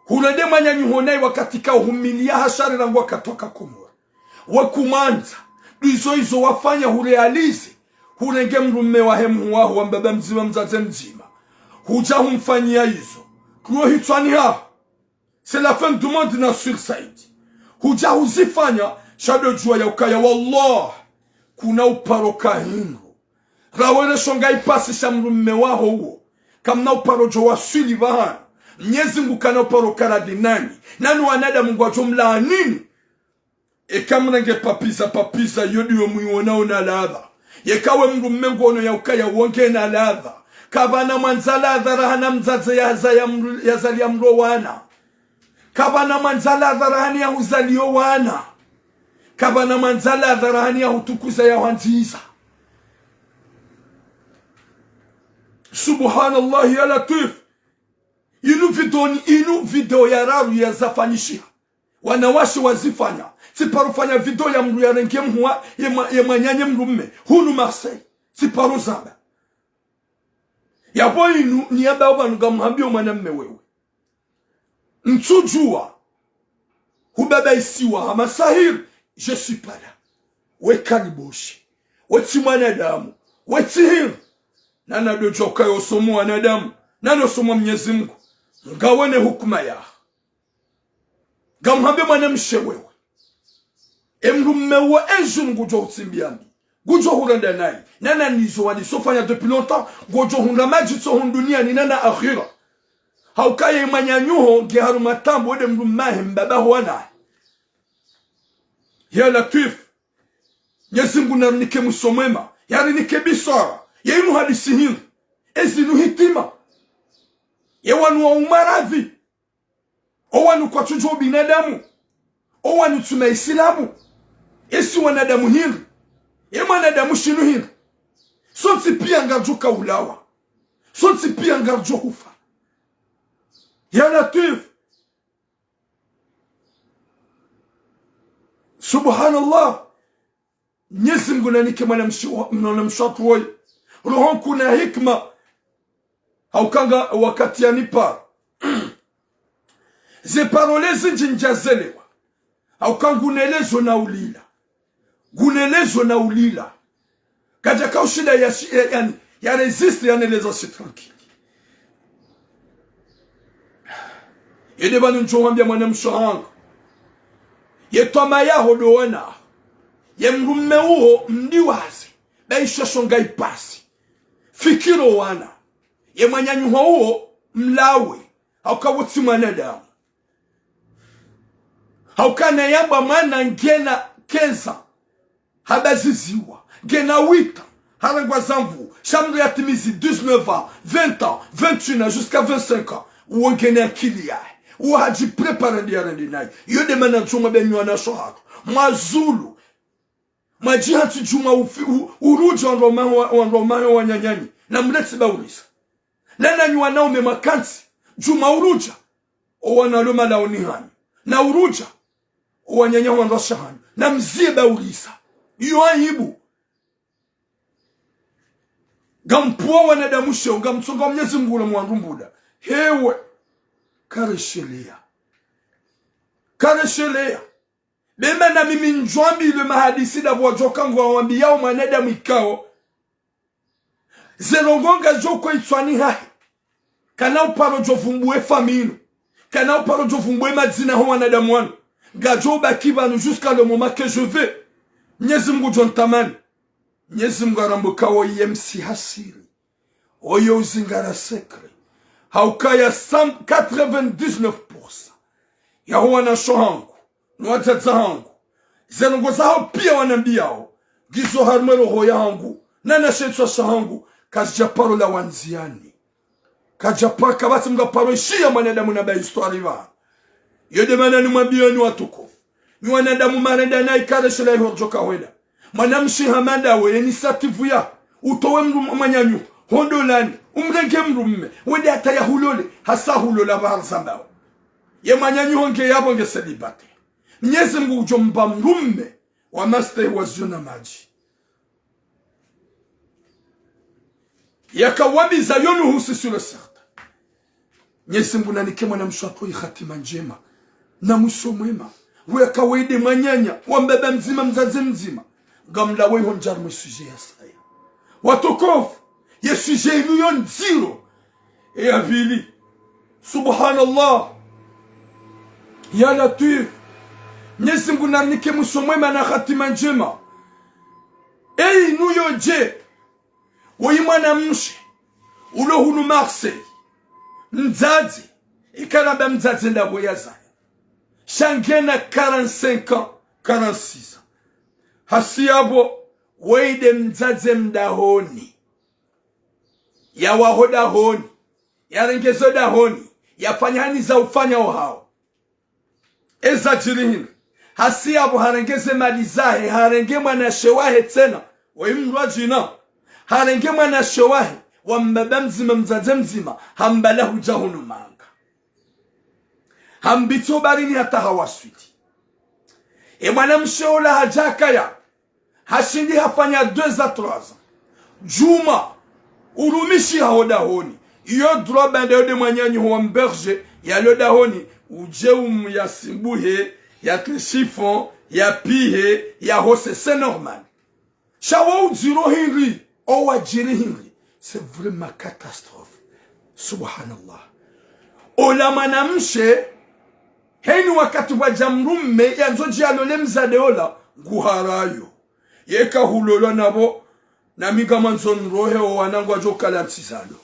Hurende mwananyaho nayi wakati ka uhumiliya ha shari rangu wakati waka kumwa. Wakumwandza, ndizo izo wafanya huréalisé, hurenge mdrumme wahe mhuu waho wa mbaba mdzima mdzadze mdzima. Hudja humfanyiya izo. Kulo hitswani haho. C'est la fin du monde na suicide. Hudja huzifanya, sha ndo djuwa ya ukaya wallah. Kuna uparo ka hindru. Rawere shonga ipasi sha mdrumme waho uwo. Kamna uparo djo waswili pvahanu. Mnyezi Mngu kana uparo uka radhi nanyi. Nanu wanadamu ngwadjo mlaanini. Eka mrenge papiza papiza, iyo ndiyo mwiwonao na ladha. Yeka we mdrumme ngwono ya ukaya wo ngena ladha. Kapvana mwandza ladha raha na mdzadze yaza ya mdru-, yazaliya mdru wana. Kapvana mwandza ladha raha ni yahuzaliyo wana. Kapvana mwandza ladha raha ni yahutukuza yahwandziza. Subhanallah ya Latwif. Inu video ni, inu video ya raru ya zafanyishiha. Wanawashe wazifanya. Tsiparo fanya video ya mdru yarenge mhuu wa, ye mwa-, ye mwananya mdrumme. Hunu Marseille. Tsiparo zamba. Yapvo inu, niyamba opvanu ngamhambiyo mwanamme wewe. Ntsudjuwa. Hubabaisiwa ha masahiri. Je suis pas là. We kaliboshi. We tsi mwanadamu. We tsi hindru. Nana ndo djuwa ukaya wo somo wanadamu. Nana wo somo Mnyezi Mngu. Ngawone hukuma yaho. Ngamhambe mwanamshe wewe. E mdrumme wo e djuu ngudjo hutsimbiya mbi. Ngudjo hurenda nayi. Nana nizo walisofanya depuis longtemps. Ngodjo hundra madjitso hunu duniani nana akhira. Hauka ye mwananyaho nge harumwa taabu wende mdrumme wahe mbaba ho wanahe. Ya Latwif. Mnyezi Mngu narinike mwiso mwema. Yarinike biswara. Ye inu hadisi hindri. Ezinu hitima. Ye wanu wa umaradhi. O wanu kwatsudjuwa ubinadamu. O wanu tsi maisilamu. Esi wanadamu hindri. E mwanadamu shinu hindri. Sontsi piya ngaridjo uka ulawa. Sontsi piya ngaridjo hufa. Ya Latwif. Subhanallah. Mnyezi Mngu nanike mwanamshe wa, mwanamshe wahatru woyi. Roho nkuu na hikima. Hauka nga wakati yanipara. Ze paroles zindji ndjazelewa. Hauka ngunelezo na ulila. Ngunelezo na ulila. Kadjaka ushinda ya, ya, ya, ya résiste, yaneleza shi tranquille. Yende pvanu ndjo hwambiya mwanamshe wahangu. Ye twamaya yaho ndo wana. Ye mdrumme uwo mdiwaze. Ba isho shonga ipasi. Fikiri o wana. Ye mwananyaho uwo mlawe. Hauka wo tsi mwanadamu. Hauka nayambwa mwana ngena quinze ans. Habaziziwa. Ngena huit ans. Harengwa zamvu. Sha mdru yatimizi dix-neuf ans, vingt ans, vingt et un ans, jusqu'à vingt-cinq ans. Uwo ngena akili yahe. Uwo hadjiprépara ndi yarende nayi. Iyo nde mana ntsumwa be nyi wanashe wahatru. Mwazulu. Mwadjihantsi djumwa ufi-, u-, urudja wandru wa maho wa-, wandru wa maho wananyanyi. Na mletse ba urisa. Nana nyi wanaume makantsi. Djumwa urudja. O wana walo malaoni hanyu. Na urudja. O wananya wandrwasha hanyu. Na mzie ba urisa. Iyo aibu. Ngampvuwa wanadamu sheo, ngamtsonga Mnyezi Mngu ula mwandru mbuda. Hewe. Karesheleya. Karesheleya. Be mana mimi ndjwambilwe mahadisi ndapvo wadjoka ngwawambiyao mwanadamu ikao. Ze ndrongoo ngazidjo ko hitswani hahe. Kana uparo djo vumbuwe famille inu. Kana uparo djo vumbuwe madzina ho wanadamu wanu. Ngadjo baki pvanu jusqu'à le moment que je veux. Mnyezi Mungu djo ntamani. Mnyezi Mungu haramba ukaya woyi ye msihasiri. Oyo uzingara secret. Haukaya cent quatre-vingt-dix-neuf pour cent yaho wanashe wahangu, no wadzadze wahangu, ze ndrongoo zahawo piya wanambiyao, ngizo harumwa roho yahangu, na na she shitswa shahangu, kazidja paro lawa ndziani. Kadja paka basi mdru aparo ishiya mwanadamu na ba histoire ba. Yo nde mana nimwambiyeni watukufu. Nyi wanadamu marenda na ikare shela iho ridjo ka hwenda. Mwanamshe hama ndawe, ye initiative ya utowe mdru mwananyaho ho ndolani, umrenge mdrumme, wende hata yahulole, hasa hulola ba harzambao. Ye mwananyaho nge yapvo nge célibataire. Mnyezi Mungu udjo mba mdrumme wa mastehi wa ziyo na madji. Yaka wambiza yo nuhusi sur le certain. Mnyezi Mungu nanike mwanamshe waho yi hatima ndjema na mwiso mwema. Weka wende mwananya wa mbaba mdzima, mdzadze mdzima. Ngamlawe iho ndjari mwe sujet ya saya. Watukufu, ye sujet inu yo ndziro. Eya pvili. Subhanallah. Ya Latwif. Mnyezi Mungu nanike mwiso mwema na hatima ndjema. Eyi inu yo dje. Woyi mwanamshe ulo hunu Marseille. Mdzadze. Ikao amba mdzadze ndapvo yazaya. Sha ngena quarante-cinq ans, quarante-six ans. Hasi yapvo, woyi nde mdzadze mdahoni. Yawaho dahoni. Yarenge zo dahoni. Yafanya hani za ufanya ohawo. Eza djiri hindri. Hasi yapvo harenge ze mali zahe, harenge mwanashe wahe tsena. Woyi mdru wa djina. Harenge mwanashe wahe, wa mbaba mdzima, mdzadze mdzima, hambala hudja hunu manga. Hambitso baharini hata hawaswili. E mwanamshe ola hadja kaya. Hashindi hafanya deux à trois ans. Djuma, urumishi haho dahoni. Iyo droit bande yo nde mwananyaho wa mberge, yalo dahoni, udje umu yasimbuhe, yatre chiffon, yapihe, yahose, c'est normal. Sha wo udziro hindri, owa djiri hindri. C'est vraiment catastrophe. Subhanallah. Ola mwanamshe, heni wakati pvwadja mdrumme, yandzo dje yalole mdzadze ola, nguharayo. Yeka hulolwa napvo, nami ngamwandzo nrohe owana ngwadjo kala ntsi zalo.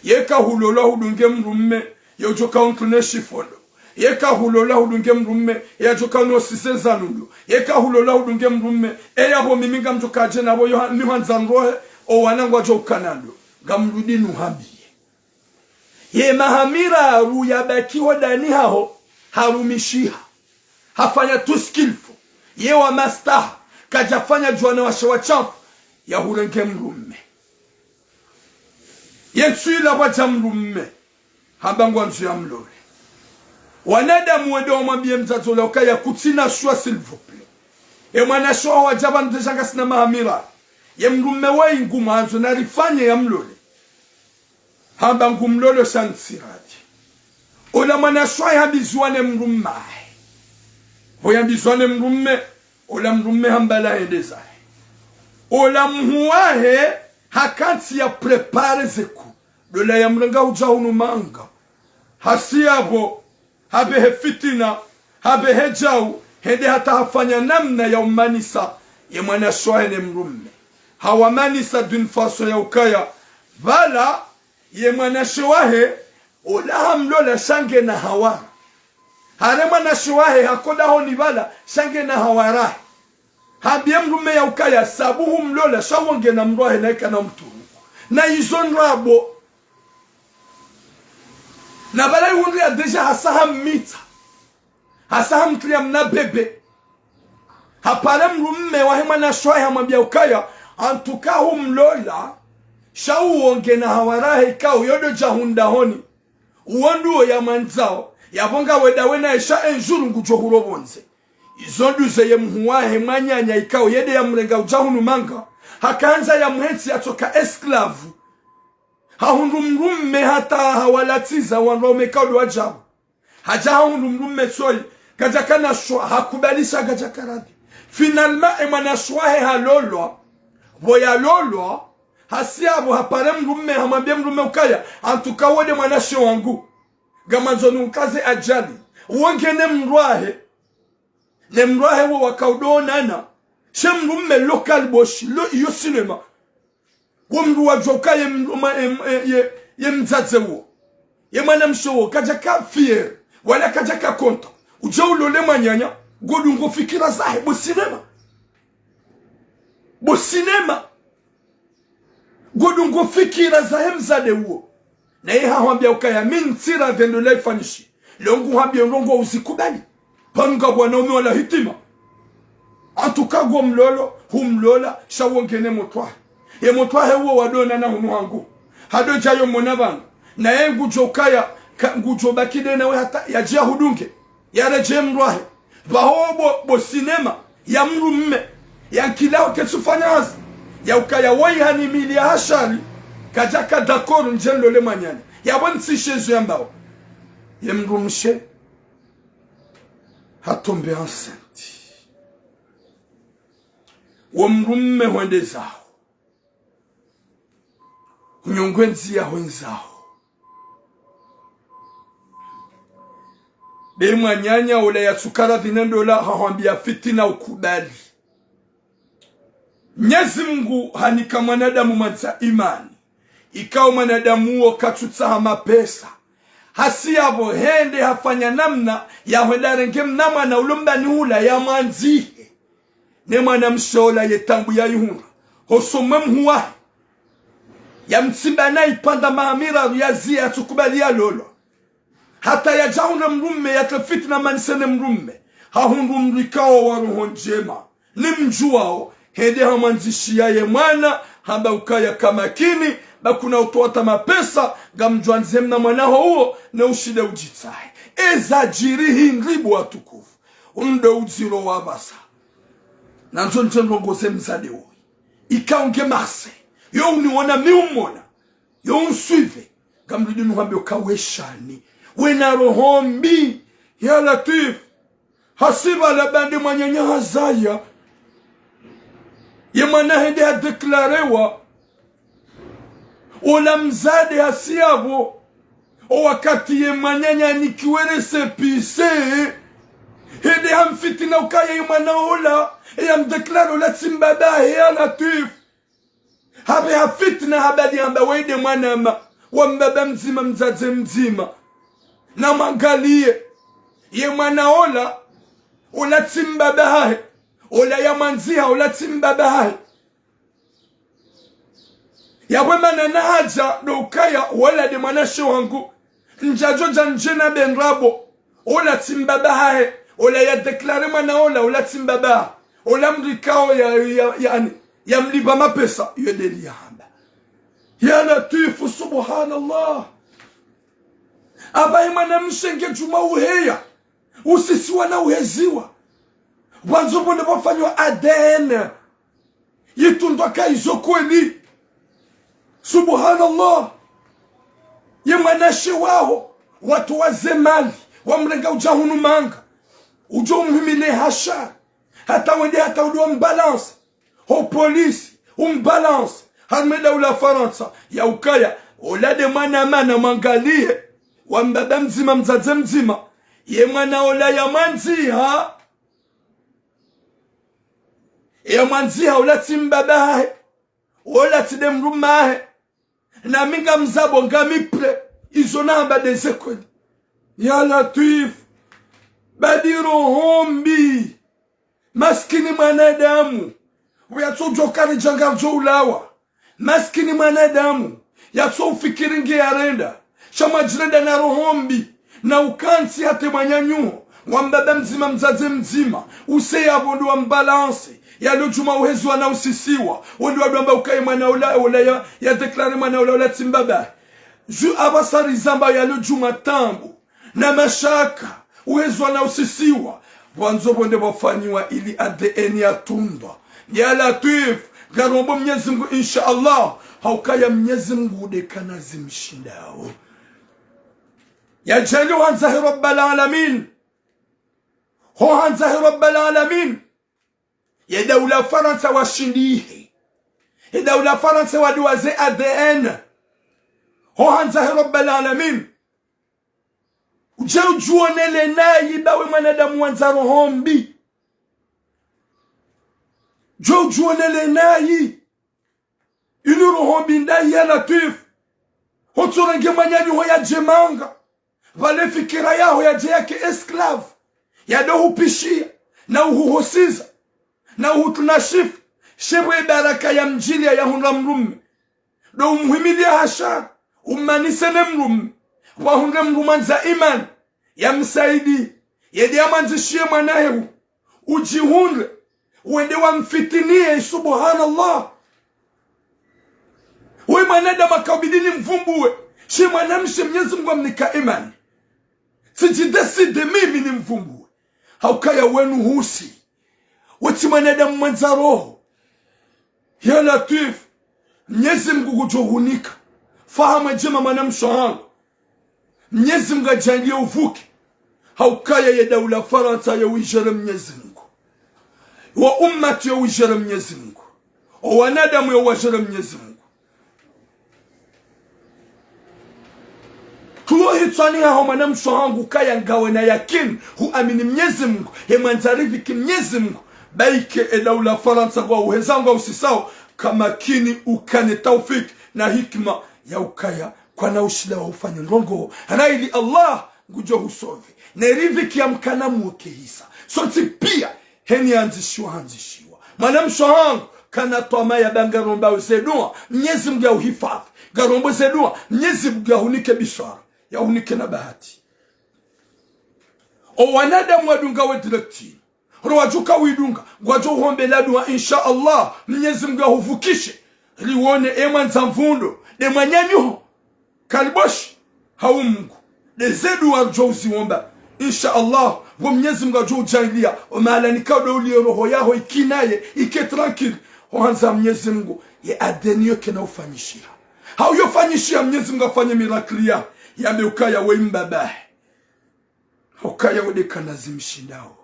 Yeka hulolwa hudunge mdrumme, yodjo ka untrune shifondo. Yeka hulolwa hudunge mdrumme, yadjo ka unosise zanundo. Yeka hulolwa hudunge mdrumme, eyapvo mimi ngamdjo kadje napvo yo ha-, mi hwandza nrohe, owana ngwadjo ukanando. Ngamrudi nuhambiye. Ye maha miraru yabaki ho dahoni haho, harumishiha. Hafanya tout ce qu'il faut. Ye wa mastaha, kadjafanya djuwa na washe washafu, yahurenge mdrumme. Ye ntsu ila pvwadja mdrumme, hamba ngwandzo yamlole. Wanadamu wende wamwambiye mdzadze ola ukaya kutsina shuwa, s'il vous plaît. E mwanashe waho wadja pvanu déjà ngasina maha miraru. Ye mdrumme woyi ngumwandzo narifanye yamlole. Hamba ngumlolo sha ntsi radhi. Ola mwanashe wahe hambiziwa ne mdrumme wahe. Pvo yambiziwa ne mdrumme, ola mdrumme hambala hende zahe. Ola muhu wahe hakantsi ya prépare ze ku. Ndola yamrenga udja hunu manga. Hasi yapvo, hapvehe fitina, hapvehe djau, hende hata hafanya namna ya umanisa ye mwanashe wahe ne mdrumme. Hawamanisa d'une façon ya ukaya, pvala, ye mwanashe wahe, ola hamlola sha ngena hawara. Hare mwanashe wahe hako dahoni pvala, sha ngena hawara. Hambiye mdrumme ya ukaya, sabu humlola, sha wo ngena mdru wahe na ikana mturuku. Na izo ndrabo. Na pvala ihundru ya déjà hasa hammitsa. Hasa hamtriya mna bébé. Hapare mdrumme wahe mwanashe wahe hamwambiya ukaya, en tout cas humlola, sha uwo ngena hawara he ikao yo ndo dja hunu dahoni. Uwo ndo yamwandzao, yapvo ngawe ndawe naye sha un jour ngudjo huro pvondze. Izo ndo ze ye muhu wahe mwananya ikao ye nde yamrenga udja hunu manga. Hakandza yamhentsi yatsoka esclave. Hahundru mdrumme hata hawalatsiza wandru waume ikao ndo wadjao. Hadja hahundru mdrumme tsoyi, kadjakana shuwa, hakubali sha kadjaka radhi. Finalement, e mwanashe wahe halolwa, pvo yalolwa, Hasi yapvo hapare mdrume, hamwambie mdrume ukaya, en tout cas wo nde mwanashe wangu. Ngamwandzo nihukaze ajali. Wo ngena mdru wahe. Ne mdru wahe wo wakaudonana. She mdrume local boshi, lo iyo cinéma. Wo mdru wadjua ukaya ye mdru-, ma-, em-, e-, ye, ye mdzadze wo. Ye mwanamshe wo, kadjaka fier. Wala kadjaka content. Udje ulole mwananya, ngodungo fikira zahe, bo cinéma. Bo cinéma. Ngodungo fikira zahe mdzadze wo. Naye hahwambia ukaya mi ntsira vendo la ifanishi. Leo nguhwambia ndrongo uzikubali. Pvanu ngapvo wanaume wala hitima. En tout cas ngo mlolo, humlola, sha wo ngena motwahe. Ye motwahe wo wadonana hunu hangu. Hadodja yo mona pvanu. Naye ngudjo kaya, ka-, ngudjo baki nde nawe hata, yadje yahudunge. Yaredjee mdru wahe. Pvaho bo, bo cinéma, ya mdrume, ya nkilao ketsufanya hazi. Ya ukaya woyi hanimili ya hashari, kadjaka d'accord ndje nlole mwananya. Yapvo ntsishe zo yambao. Ye mdrumshe, ha tomber enceinte. Wo mdrume hwende zaho. Unyongwe ndziya hwendzaho. Be mwananya ola yatsukara pvine ndola hahwambia fitina ukubali. Mnyezi Mungu hanika mwanadamu mwandza imani. Ikao mwanadamu wo katsutsaha mapesa. Hasi yapvo hende hafanya namna ya hwenda renge mna mwana ulo mbani hula ya mwandzihe. Ne mwanamshe ola ye tambu ya ihundra. Hosoni mwe mhu wahe. Ya mtsimba na ipvandza maha miraru ya ziya ya tsukubali ya lolwa. Hata yadja huna mdrume yatre fitina manise ne mdrume. Hahundru mdru ikao wa roho ndjema. Ni mdjuwao, hende hamwandzishiya ye mwana, hamba ukaya ka makini, ba kuna utowa ta mapesa, ngamdjo andzihe mna mwana ho uwo, ne ushinde udjitsahe. Eza djiri hindri bo watukufu. Undo udziro wa pvasa. Nandzo ndje ndrongoze mdzadze woyi. Ikao nge Marseille. Yo uniona mi umona. Yo unsuive. Ngamrudi nuhambe uka we shani. Wena roho mbi. Ya Latwif. Hasi pvala ba nde mwananya hazaya. Ye mwana hende hadéclarewa. Ola mdzadze hasi yapvo. O wakati ye mwananya nikiwe récépissé. Hende hamfitina ukaya ye mwana ola. E yamdéclare ola tsi mbaba he ya Latwif. Hapve ha fitina habali hamba wende mwana ma. Wa mbaba mdzima mdzadze mdzima. Na mwangaliye. Ye mwana ola. Ola tsi mbaba hahe. Ola ya mwandziha ola tsi mbaba hahe. Yapvo mana na hadja ndo ukaya wola nde mwanashe wangu. Ndjadjo dja ndje na be ndrabo. Ola tsi mbaba hahe. Ola ya déclare mwana ola, ola tsi mbaba. Ola mdru ikao ya, ya, ya, ani, ya mlipva mapesa. Yo ndeli ya hamba. Ya Latwifu, subhanallah. Apvahi mwanamshe nge djuma uheya. Usisiwa na uheziwa. Pvandzo pvo nde pvafanywa A D N. Yitrundwa ka izo kweli. Subhanallah. Ye mwanashe waho, watowa ze mali, wamrenga udja hunu manga. Udjo umhimile hasha. Hata wende hata udo mbalance. Ho polisi, umbalance. Harumwa daula Farantsa, ya ukaya, ola nde mwana ma na mwangaliye. Wa mbaba mdzima mdzadze mdzima. Ye mwana ola ya mwandziha. Ya mwandziha ola tsi mbaba hahe. Ola tsi nde mdrume hahe. Na mi ngamzabo ngami prêt. Izo na hamba nde ze kweli. Ya Latwif. Badi roho mbi. Maskini mwanadamu. Uyatsodjo kari djanga djo ulawa. Maskini mwanadamu, yatso ufikiri nge yarenda, sha mwadjirenda na roho mbi, na ukantsi hata mwananyaho, wa mbaba mdzima mdzadze mdzima, use yapvo ndo wa mbalance, yalo djuma uheziwa na usisiwa, wende wadwamba ukaye mwana ola, ola ya, ya déclare mwana ola, ola tsi mbaba. Ju apvasa rizamba yalo djuma tambu. Na mashaka, uheziwa na usisiwa, pvandzo pvo nde pvafanyiwa ili A D N yatrundwa. Ya Latwif, ngarombo Mnyezi Mngu, insha Allah, ha ukaya Mnyezi Mngu nde kana zimshindao. Ya djali ho handza he Rabbal Alamin. Ho handza he Rabbal Alamin. Ye daula Farantsa washindihe. Ye daula Farantsa wadiwaze A D N. Ho handza he Rabbal Alamin. Udje udjuonele nayi ba we mwanadamu wandza roho mbi. Udje udjuonele nayi. Inu roho mbi ndayi ya Latwif. Hotsorenge mwananyaho yadje manga. Pvale fikira yaho yadje yake esclave. Yado hupishia. Na uhuhosiza. Na uhutunashifu. Shepvo ye baraka yamdjilia yahundra mdrume. Do umhimilia ha shari. Ummanise ne mdrume. Wahundre mdrume andza imani. Yamsaidi. Yedi yamwandzishie mwana hewu. Udjihundre, wende wamfitinie, subhanallah. We mwanadamu kaubidi nimvumbuwe. She mwanamshe Mnyezi Mungu amnika imani. Tsidji décidé mimi nimvumbuwe. Haukaya wenu husi. We tsi mwanadamu mwandza roho. Ya Latwif, Mnyezi Mungu ngudjo hunika. Fahamu ndjema mwanamshe hangu. Mnyezi Mungu adjaanlie uvuke. Haukaya ye daula Farantsa yo wijere Mnyezi Mungu. Wo ummati yo wijere Mnyezi Mungu. Wo wanadamu yo wajere Mnyezi Mungu. Tuwo hitswani haho mwanamshe hangu kaya ngawe na yakini, huamini Mnyezi Mungu, ye mwandza riziki Mnyezi Mungu, bayike e daula Farantsa ngwa uheza ngwa usisao, kamakini ukane taufiki na hikima ya ukaya kwana ushila wa ufanya ndrongo, raili Allah ngudjo husove. Ne riziki ya mkana mwokehisa. Sontsi pia, heni yandzishiwa handzishiwa. Mwanamshe hangu, kana twama ya ba ngaromba ze dua, Mnyezi Mungu ya uhifadhi. Ngarombo ze dua, Mnyezi Mungu ya hunike biswara, ya hunike na bahati. O wanadamu wadunga we direct. Ro wadjuka widunga, ngwadjo uhombela dua, insha Allah, Mnyezi Mungu ya huvukishe. Riwone e mwandza mvundo, de mwananyaho. Kaliboshi, hau Mungu. De ze dua ridjo uziomba. Insha Allah, pvo Mnyezi Mungu adjo udjaanlia, o mahala nikao do ulie roho yaho ikinaye, ike tranquille. Ho handza Mnyezi Mungu, ye A D N yo kena ufanyishiha. Hau yo fanyishiha Mnyezi Mungu afanye miracle ya, yambe ukaya we mbaba. Haukaya wo de kana zimshindao.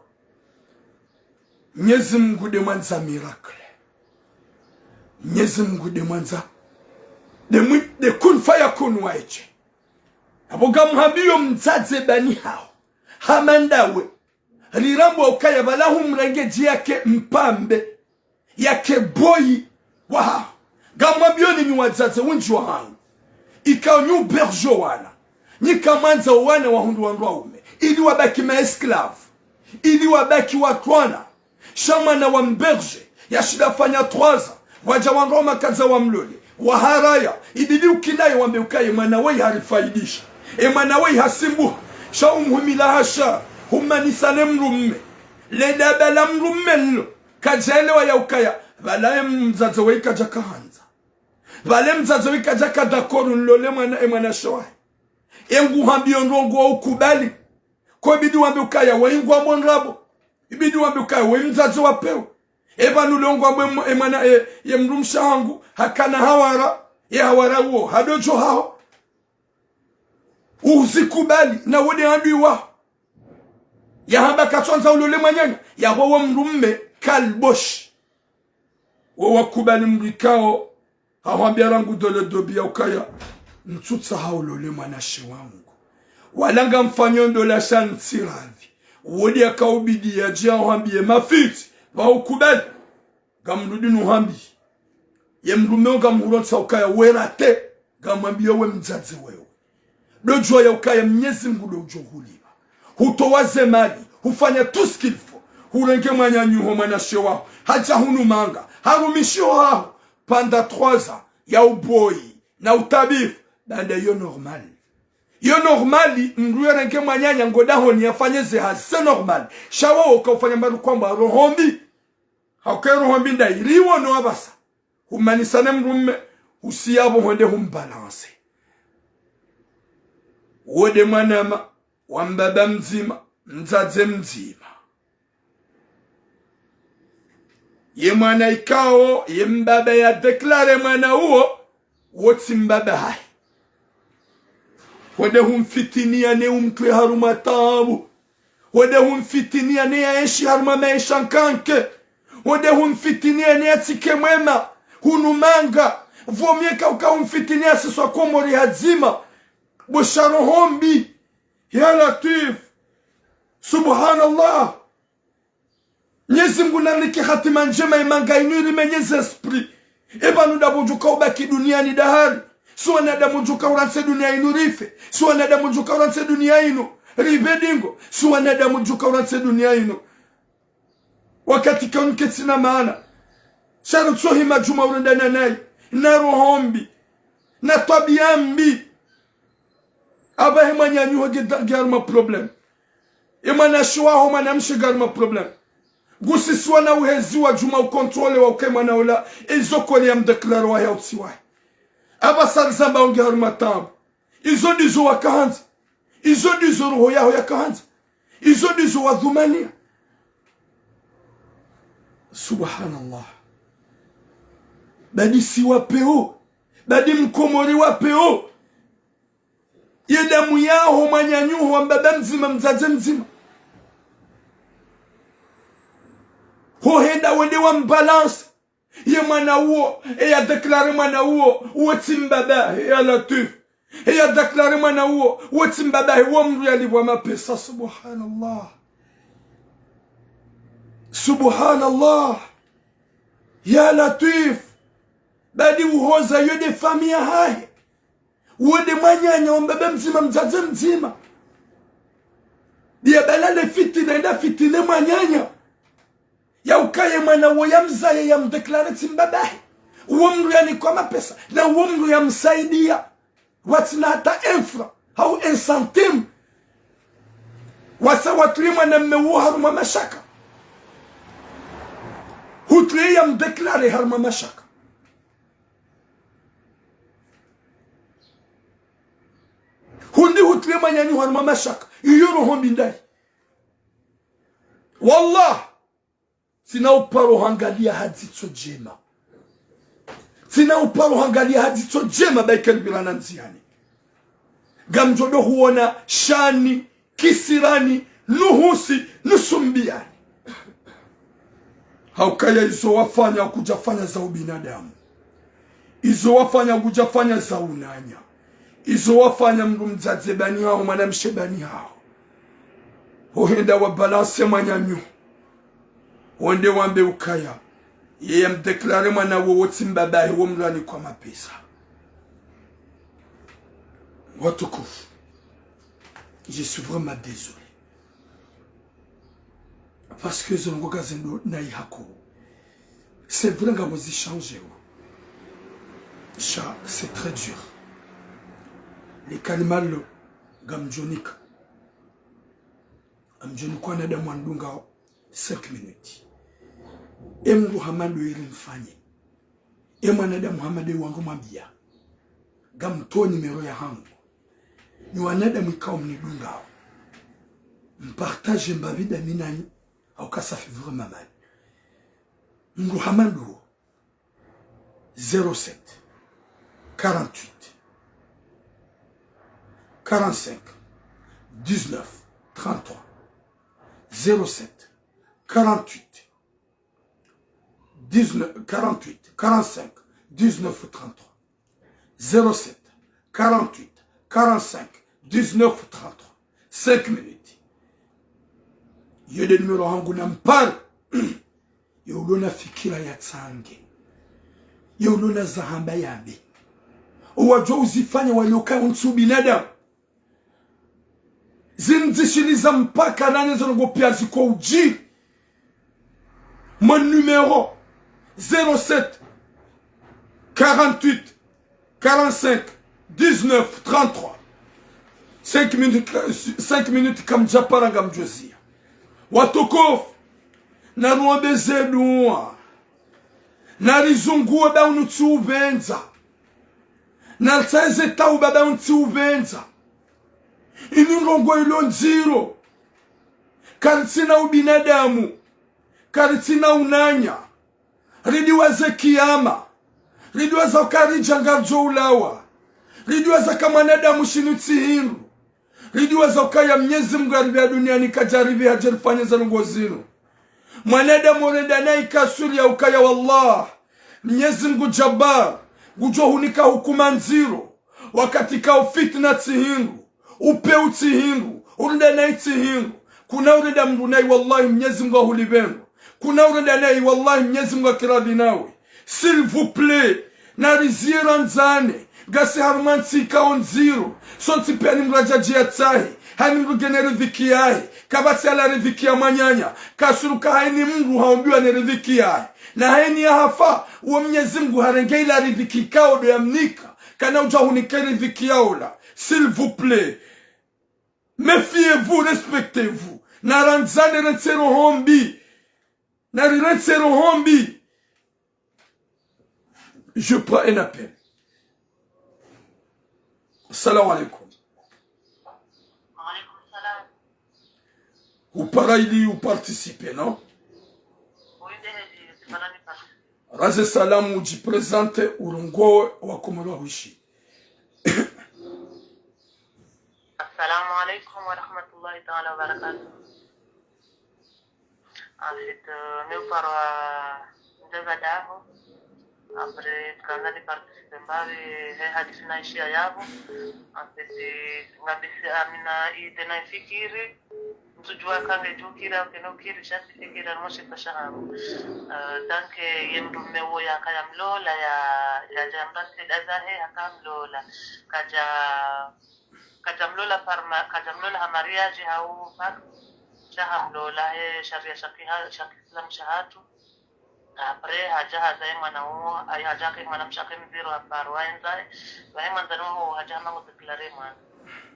Mnyezi Mungu de mwandza miracle. Mnyezi Mungu de mwandza. De mwi-, de kun fayakun waeche. Apvo ngamhambiyo mdzadze bani haho. Hama ndawe. Rirambo ukaya pvala humrenge dji yake mpambe. Yake boyi wahaho. Ngamwambiyoni nyi wadzadze wendji wahangu. Ikao nyi uberjo wana. Nyi kamwandza wana wahundru wandru waume. Ili wabaki ma esclave. Ili wabaki watwana. Sha mwana wa mberje. Yashinda fanya trois ans. Wadja wandru wa makandza wamlole. Waharaya. Ibidi ukinaye wambe ukaye mwana weyi harifaidisha. E mwana weyi hasimbuha. Sha umhumila hasha. Hummanisa ne mdrume. Le daba la mdrume lilo. Kadjaelewa ya ukaya, pvala ye mdzadze weyi kadjaka handza. Pvale mdzadze weyi kadjaka d'accord nlole mwana, e mwanashe wahe. E nguhambiyo ndrongo wa ukubali. Ko ibidi wambe ukaya, weyi ngwambo ndrabo. Ibidi wambe ukaya, weyi mdzadze wa pewu. E pvanu leo ngwambo e mwa-, e mwana, e, ye mdrumshe hangu, hakana hawara, ye hawara uwo, hadodjo haho. Uzikubali, na wo de adui waho. Yahamba katswandza ulole mwananya, yaho wo mdrume, kalboshi. Wo wakubali mdru ikao, hahwambia rangu dole dobi ya ukaya, ntsutsaha ulole mwanashe wangu. Wala ngamfanyo ndola sha ntsiradhi. Wo de yakaubidi yadje yahwambie mafitsi, pva ukubali. Ngamrudi nuhambi. Ye mdrume wo ngamhurontsa ukaya we rate, ngamwambiyo we mdzadze wewe. Dodjua ya ukaya Mnyezi Mungu dodjo hulipva. Hutowa ze mali, hufanya tout ce qu'il faut. Hurenge mwananyaho mwanashe waho. Hadja hunu manga. Harumishiho haho. Pendant trois ans ya uboyi na utabifu. Baanda yo normal. Yo normal, mdru yerenge mwananya ngodahoni yafanye ze hazi, c'est normal. Sha wowo kaufanya mbaru kwamba roho mbi. Hauka roho mbi ndayi riwono apvasa. Humanisa ne mdrume, husiya pvo hwende humbalanse. Wo de mwanama, wa mbaba mdzima, mdzadze mdzima. Ye mwana ikao, ye mbaba ya déclaré mwana uwo, wo tsi mbaba hahe. Hwende humfitiniya ne umtwe harumwa taabu. Hwende humfitiniya ne yaenshi harumwa maesha nkanke. Hwende humfitiniya ne yatsike mwema. Hunu manga. Pvo mie ka uka umfitini ya sisi wa Komori hadzima. Bo sha roho mbi. Ya Latwif. Subhanallah. Mnyezi Mngu nanike hatima ndjema, ye manga inu irime nyezi esprit. Eba nu ndapvo djuka ubaki duniani dahari. Si wanadamu djuka urantsi dunia inu rife. Si wanadamu djuka urantsi dunia inu ripve dingo. Si wanadamu djuka urantsi dunia inu. Wakati ka unike tsina maana. Sha ritsohi madjuma urendana nayi. Na roho mbi. Na twabia mbi. Apvahe mwananyaho nge, nge harumwa problème. Ye mwanashe waho mwanamshe nge harumwa problème. Ngusisiwa na uhezi wa djuma ukontrole wa uke mwana ola, izo kweli ya mdéclaré wahe au tsi wahe. Apvasa rizamba unge harumwa taabu. Izo ndizo wakahandza. Izo ndizo roho yaho yakahandza. Izo ndizo wadhumania. Subhanallah. Badi si wa pewu. Badi Mkomori wa pewu. Ye damu yaho mwananyaho wa mbaba mdzima, mdzadze mdzima. Ho henda wende wa mbalance. Ye mwana uwo, eya déclaré mwana uwo, uwo tsi mbaba, ya Latwif. Eya déclaré mwana uwo, uwo tsi mbaba, uwo mndru yalipvwa mapesa, subhanallah. Subhanallah. Ya Latwif. Badi uhoza yo nde famille yahahe. Uwo nde mwananya wa mbaba mdzima, mdzadze mdzima. Ndiya balale fitina, enda fitine mwananya. Ya ukaya ye mwana uwo ya mzaye ya mdéclaré tsi mbabahe. Uwo mndru yanikwa mapesa, na uwo mndru ya msaidia. Watsina hata un franc, hau un centime. Wasa watruye mwanamme uwo harumwa mashaka. Hutruye ya mdéclaré harumwa mashaka. Hundi hutruye mwananyaho harumwa mashaka. Iyo roho mbi ndahi. Wallah. Tsina uparo hangalia ha dzitso ndjema. Tsina uparo hangalia ha dzitso ndjema bayi ka nipvirana ndziani. Ngamdjo ndo huona shani, kisirani, nuhusi, nusumbiani. Ha ukaya izo wafanya kudjafanya za ubinadamu. Izo wafanya kudjafanya za unanya. Izo wafanya mndru mdzadze bani haho, mwanamshe bani haho. Ho henda wa balance mwananyaho. Wende wambe ukaya. Yeye mdéclaré mwana uwo, uwo tsi mbabahe, uwo mndru yanikwa mapesa. Watukufu. Je suis vraiment désolé. Parce que zo ndrongoo ka zendo nayi hako. C'est vrai, ngapvo zi changé wo. Sha, c'est très dur. Le kalima lo, ngamdjonika. Ngamdjonika wanadamu wandunga cinq minutes. E mndru hama ndo yeri mfanye. E mwanadamu hama nde wandru mwambia. Ngamtowo numéro yahangu. Nyi wanadamu ikao mnidungao. Mpartage mbapvi ndami nanyi. Au ka safi vraiment mal. Mndru hama ndo. Zéro sept, quarante-huit, quarante-cinq, dix-neuf, trente-trois. Zéro sept, quarante-huit, dix-neuf, quarante-huit, quarante-cinq, dix-neuf, trente-trois. Zéro sept, quarante-huit, quarante-cinq, dix-neuf, trente-trois. Cinq minutes. Yo nde numéro hangu na mpare. Ye ulo na fikira ya tsange. Ye ulo na zahamba yambe. Owadjo uzifanya wale uka untsu binadamu. Zimdzishiliza mpaka nane zo ndrongoo pia ziko udji. Mon numéro, zéro sept, quarante-huit, quarante-cinq, dix-neuf, trente-trois. Cinq minutes, cinq minutes kamdjapara ngamdjozia. Watukufu, naruombe ze dua. Narizunguwe ba unu tsi upvendza. Naritsahe ze tauba ba unu tsi upvendza. Inu ndrongoo ilo ndziro. Karitsina ubinadamu. Karitsina unanya. Ridiwaze kiyama. Ridiwaza uka ridja ngaridjo ulawa. Ridiwaza ka mwanadamu shinu tsi hindru. Ridiwaza ukaya Mnyezi Mngu yaripvia duniani kadjaripvi hadje rifanye za ndrongoo zinu. Mwanadamu orenda nayi kasuri ya ukaya wallah. Mnyezi Mngu Jabbar, ngudjo hunika hukuma ndziro, wakati kao fitna tsi hindru, upeu tsi hindru, urenda nayi tsi hindru. Kuna urenda mndru nayi, wallahi, Mnyezi Mngu ahulipvendro. Kuna urenda nayi, wallahi, Mnyezi Mngu akiradhi nawe. S'il vous plaît, nariziye randzane, ngasi harumwa ntsi ikao ndziro, sontsi piya ni mndru adjadji yatsahe, hayini mndru ngena riziki yahe, kapvatsi ala riziki ya mwananya, kasuruka hayini mndru haombiwa ne riziki yahe. Na hayini yahafa, uwo Mnyezi Mngu harenge ila riziki ikao ndo yamnika, kana udja hunika riziki ya ola. S'il vous plaît, méfiez-vous, respectez-vous. Narandzane, rentse roho mbi. Narirentse roho mbi. Je prends un appel. Salam alaikum. Wa alaikum salam. Upara ili uparticipe, non? Oui, nde hedi, sipara ni participe. Raze salamu, udjiprésente, urongowe, wakomori wahwishiye. Assalamu alaikum wa rahmatullahi ta'ala wa barakatuh. En fait, euh, mi upara ndjeza daho. Après, tsikandza ni participe mbapvi he hadisi naishiya yapvo. En fait, ngambisi amina ide naifikiri. Ntsudjuwa ka ngedjo ukiri au kena ukiri, sha tsifikiri harumwa shitswa shahangu. Euh, tant que ye mndru mme uwo yakaya mlola, ya, yadja yamrantse dazahe, yakaya mlola. Kadja, kadja mlola par ma-, kadja mlola ha mariage hau par, sha hamlola he sharia sha kiha-, sha kiislamu shahatru. Après, hadja hazaya mwana uwo, ayi, hadja hake mwana mshe hake mdziro haparo, waendza, wahe mwandzani waho, hadja hamba ngu déclaré mwana.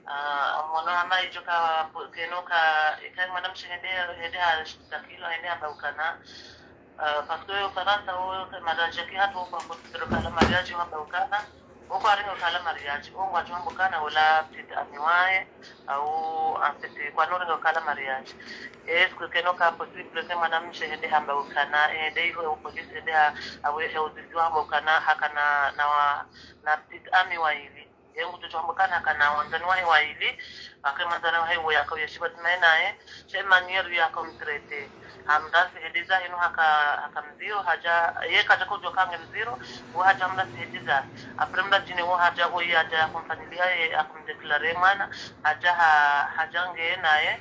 Ah, amono hamba idjo ka, keno ka, ika mwana mshe hende, hende hashtakilo, hende hamba ukana. Ah, parce que Farantsa, uwo, mariage kihatru, uwo, kwa kutsidro kala mariage, hamba ukana. Uwo, kwa ringa ukala mariage, uwo, ngwadjo hamba ukana, ola petite amie wahe, au, en fait, kwa no ringa ukala mariage. Est-ce que keno ka possible ke mwana mshe hende hamba ukana, hende iho, au police hende ha, awe, he uzizi wa hamba ukana, hakana, na wa, na petite amie wayili. Ye ngudjo hamba ukana kana wandzani wahe wayili, ake mwandzani wahe uwo yakao yeshi pvadzima naye, she manière yakao mtraité. Hamrantsi hende zahe no haka, haka mdziro, hadja, ye kadja kodjo kange mdziro, uwo hadja hamrantsi hende zahe. Après mradjine uwo hadja, uwo ye hadja yakomfaniliha ye, yakomdéclaré mwana, hadja ha, hadja nge naye.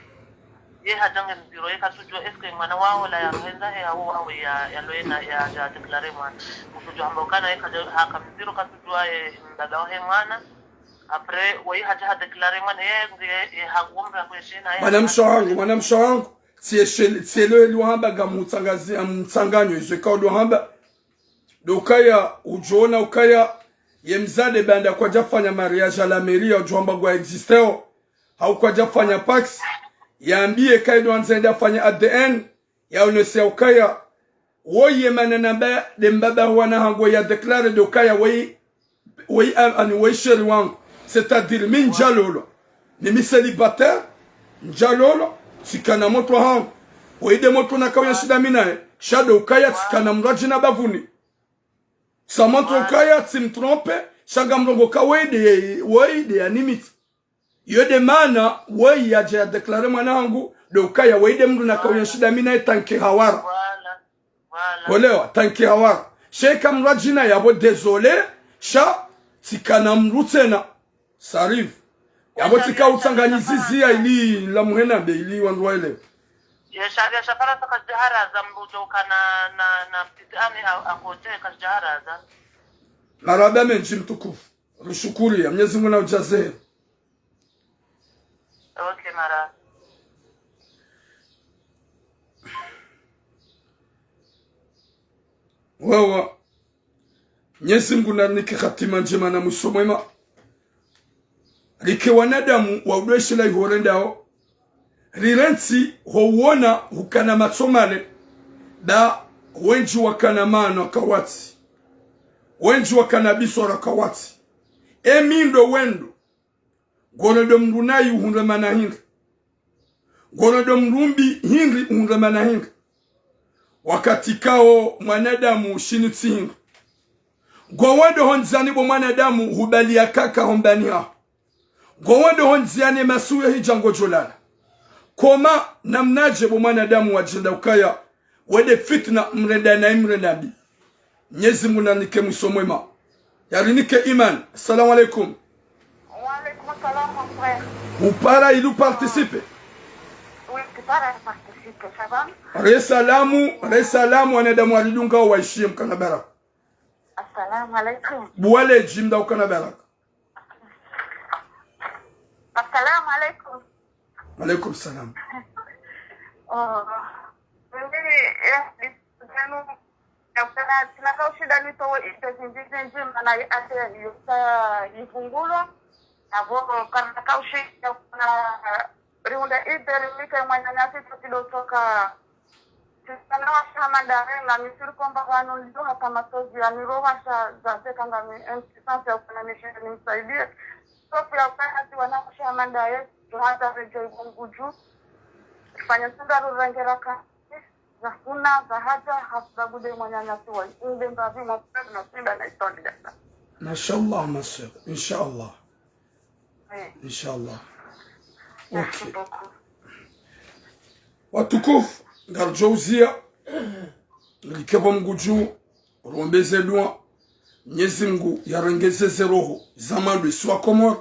Ye hadja nge mdziro, ye katsudjuwa est-ce que mwana wawo la yahendza he, awo wawo ya, yalo yena, yadja déclaré mwana. Kutsudjuwa hamba ukana ye kadja haka mdziro, katsudjuwa ye mbaba wahe mwana. Après, woyi hadja hadéclaré mwana, ye nge, ye hagomba kweshi naye. Mwanamshe wangu, mwanamshe wangu. Tsiye shele, tsiye lo eli wahamba ngamutsangazi, amtsanganyo, izo ikao ndo hamba. Ndo ukaya, udjo ona ukaya, ye mdzadze baanda kwadja fanya mariage à la mairie, udjo hamba ngwa existeo. Hau kwadja fanya PACS, yambiye kaido andza yende afanye A D N, yaonese ukaya, woyi ye mana namba nde mbaba wana hangu ya déclaré ndo ukaya woyi, woyi a-, ani woyi chéri wangu. C'est-à-dire, mi ndjalolwa. Ni mi célibataire, ndjalolwa, tsikana motro hangu. Woyi nde motro nakao yenshi nda mi naye, sha ndo ukaya tsikana mradji na bavuni. Samantha ukaya tsimtrompe, sha ngamrongoa ka woyi nde, woyi nde yanimiti. Iyo nde mana, woyi yadja ya déclaré mwana hangu, ndo ukaya woyi nde mndru nakao yenshi nda mi naye tanki hawara. Voilà. Voilà. Olewa, tanki hawara. Sha eka mradji na yapvo désolé, sha, tsikana mndru tsena. Ça arrive. Yapvo tsika utsanganyizizi ya ili la muhena be ili wandru waelewe. Ye sharia sha Farantsa kashidjaharaza mndru udjo ukana na, na petite amie à, à côté kashidjaharaza. Marahaba mendji mtukufu. Rushukuriya. Mnyezi Mngu na udjaze. Ok, marahaba. Wawa. Mnyezi Mngu narinike hatima ndjema na mwiso mwema. Rike wanadamu wa udweshela iho rendao. Rirentsi ho uona hukana matso male. Nda wendji wakana mano kawatsi. Wendji wakana biswara kawatsi. Emi ndo wendo. Ngono ndo mndru nayi uhundre mana hindri. Ngono ndo mndru mbi hindri uhundre mana hindri. Wakati kao mwanadamu shinu tsi hindri. Ngo wendo hondziani bo mwanadamu hubali ya kaka hombani haho. Ngo wendo hondziani masuya hidja ngodjolala. Koma namnadje bo mwanadamu wadjenda ukaya. Wende fitna mrenda nayi mrenda mbi. Mnyezi Mungu narinike mwiso mwema. Yarinike imani. Assalamu alaikum. Wa alaikum salam, mon frère. Upara ili uparticipe? Oui, upara participe, ça va? Re salamu, re salamu, wanadamu waridungao waishiye mkana baraka. Assalamu alaikum. Buwale jimda ukana baraka. Assalamu alaikum. Alaikum salam. Oh, mimi, eh, zanu, nakana, tinaka ushinda nitowe idée zindji zindji, mana ye affaire yo sa ivungulwa. Navo, kana kaushi, nakana, riunde idée, rinike mwananyasi, tsi ndo toka. Tsisana washa mandare, ngami siri komba wanu, ndo hata matsozi, yani ro washa zaze kanga mi, em, tsisana ya ukana mi shiri nimsaidie. Sofi ya ukana zi wana washa mandare, ndo hata rejo ibonguju. Fanya sunda rurengera ka. Za kuna, za hata, hafza gude mwananyasi wa. Inde mbavi, mon frère, na sunda na itondi dasa. Mashallah, ma sœur. Inshallah. Oui. Inshallah. Merci beaucoup. Ok. Watukufu, ngaridjo uzia, rike pvo Mngu dju, rombeze dua, Mnyezi Mngu yarengeze ze roho za mandru isi wa Komori,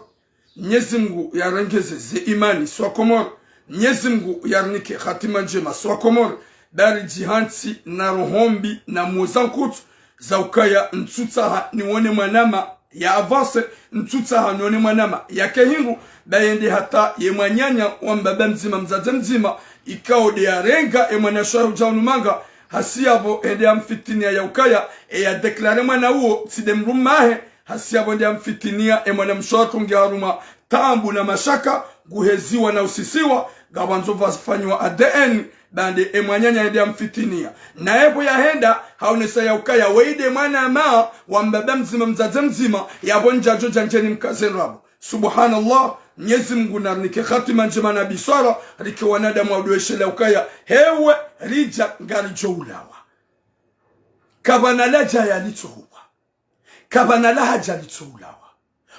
Mnyezi Mngu yarengeze ze imani isi wa Komori, Mnyezi Mngu yarinike hatima ndjema isi wa Komori, bari djihantsi na roho mbi na moyo za nkutsu, za ukaya ntsutsaha niwone mwanama ya avance, ntsutsaha niwone mwanama yake hindru, ba yende hata ye mwananya wa mbaba mdzima mdzadze mdzima, ikao nde yarenga e mwana shahu dja unu manga, hasi yapvo hende yamfitinia ya ukaya, e ya déclaré mwana uwo, tsi nde mdrumme wahe, hasi yapvo nde yamfitinia e mwana mshe wa tungi harumwa taabu na mashaka, nguheziwa na usisiwa, ngapvandzo pvafanyiwa A D N, ba nde e mwananya yende yamfitinia. Naye pvo yahenda, haonesa ya ukaya, weye nde mwanama wa mbaba mdzima, mdzadze mdzima, yapvo ndjadjo dja ndjeni mkaze ndrabo. Subhanallah, Mnyezi Mngu narinike hatima ndjema na biswara, rike wanadamu wa uduweshelea ukaya, hewe ridja ngaridjo ulawa. Kapvana ladja yalitsohuwa. Kapvana lahaja litsoulawa.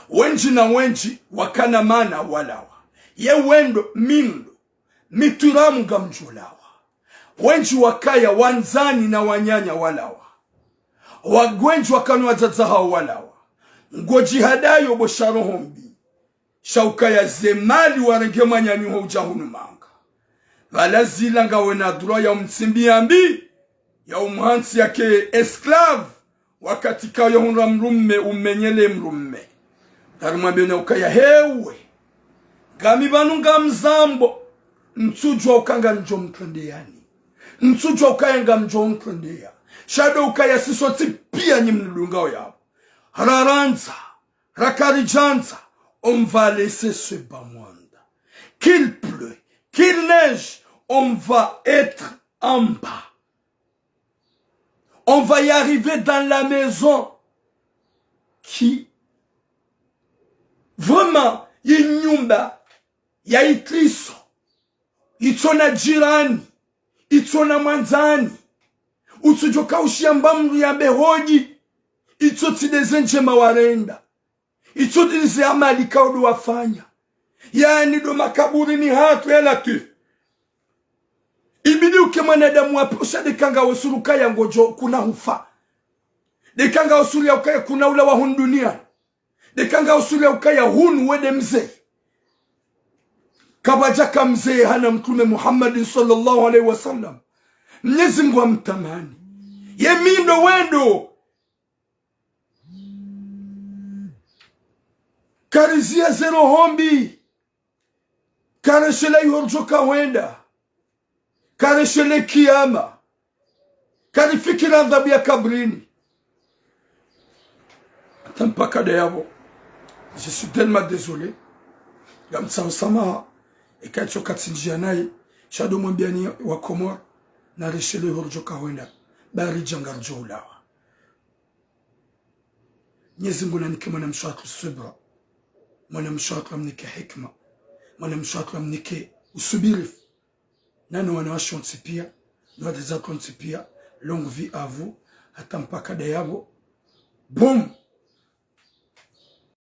Wendji na wendji wakana mana walawa. Ye wendo, mi ndo, mi twiramu ngamdjolawa. Wendji wakaya wandzani na wananya walawa. Wa-, wendji wakana wadzadze hawo walawa. Ngodjihadayo bo sha roho mbi. Sha ukaya ze mali warenge mwananyaho udja hunu manga. Pvala zila ngawe na droit ya umtsimbi yambi, ya umhantsi yake esclave, wakati kayo hundra mdrumme umenyele mdrumme. Ngarimwambiyo na ukaya hewe. Ngami pvanu ngamzambo, ntsudjuwa uka ngamdjo mtrendeyani. Ntsudjuwa ukaya ngamdjo mtrendeya. Sha ndo ukaya siso tsi piya nyi mnidungao yapvo. Rarandza. Rakaridjandza, on va laisser ce bas monde. Qu'il pleut, qu'il neige, on va être en bas. On va y arriver dans la maison qui, vraiment, ye nyumba ya itriso, itsona jirani, itsona mwandzani. Utsudjoka ushiya mba mdru yambe hodji, itso tsi nde ze ndjema warenda. Itso tsi nde ze amali kaodo wafanya. Yaani ndo makaburini hatru ya Latwif. Ibidi uke mwanadamu wa pvo sha nde ka ngawe suru kaya ngodjo kuna hufa. Nde ka ngawe suru ya ukaya kuna ulawa hunu duniani. Nde ka ngawe suru ya ukaya hunu wende mze. Kapvadjaka mze hana Mtrume Muhammadin swallallahu alayhi wa sallam. Mnyezi Mngu hamtamani. Ye mi ndo wendo. Kariziya ze roho mbi. Kareshelea iho ridjoka hwenda. Kareshelea kiyama. Karifikiri adhabu ya kabrini. Hata mpaka ndayapvo. Je suis tellement désolé. Ngamtsaho samaha. Eka itsoka tsindjiya nayi. Sha ndo mwambiyani wa Komori. Nareshelea iho ridjoka hwenda. Ba ridja ngaridjo ulawa. Mnyezi Mngu nanike mwanamshe watru subra. Mwanamshe watru amnike hikma. Mwanamshe watru amnike usubirifu. Nano wanawashe wontsi piya, no wadzadze wontsi piya, longue vie à vous, hata mpaka ndayapvo. Boum!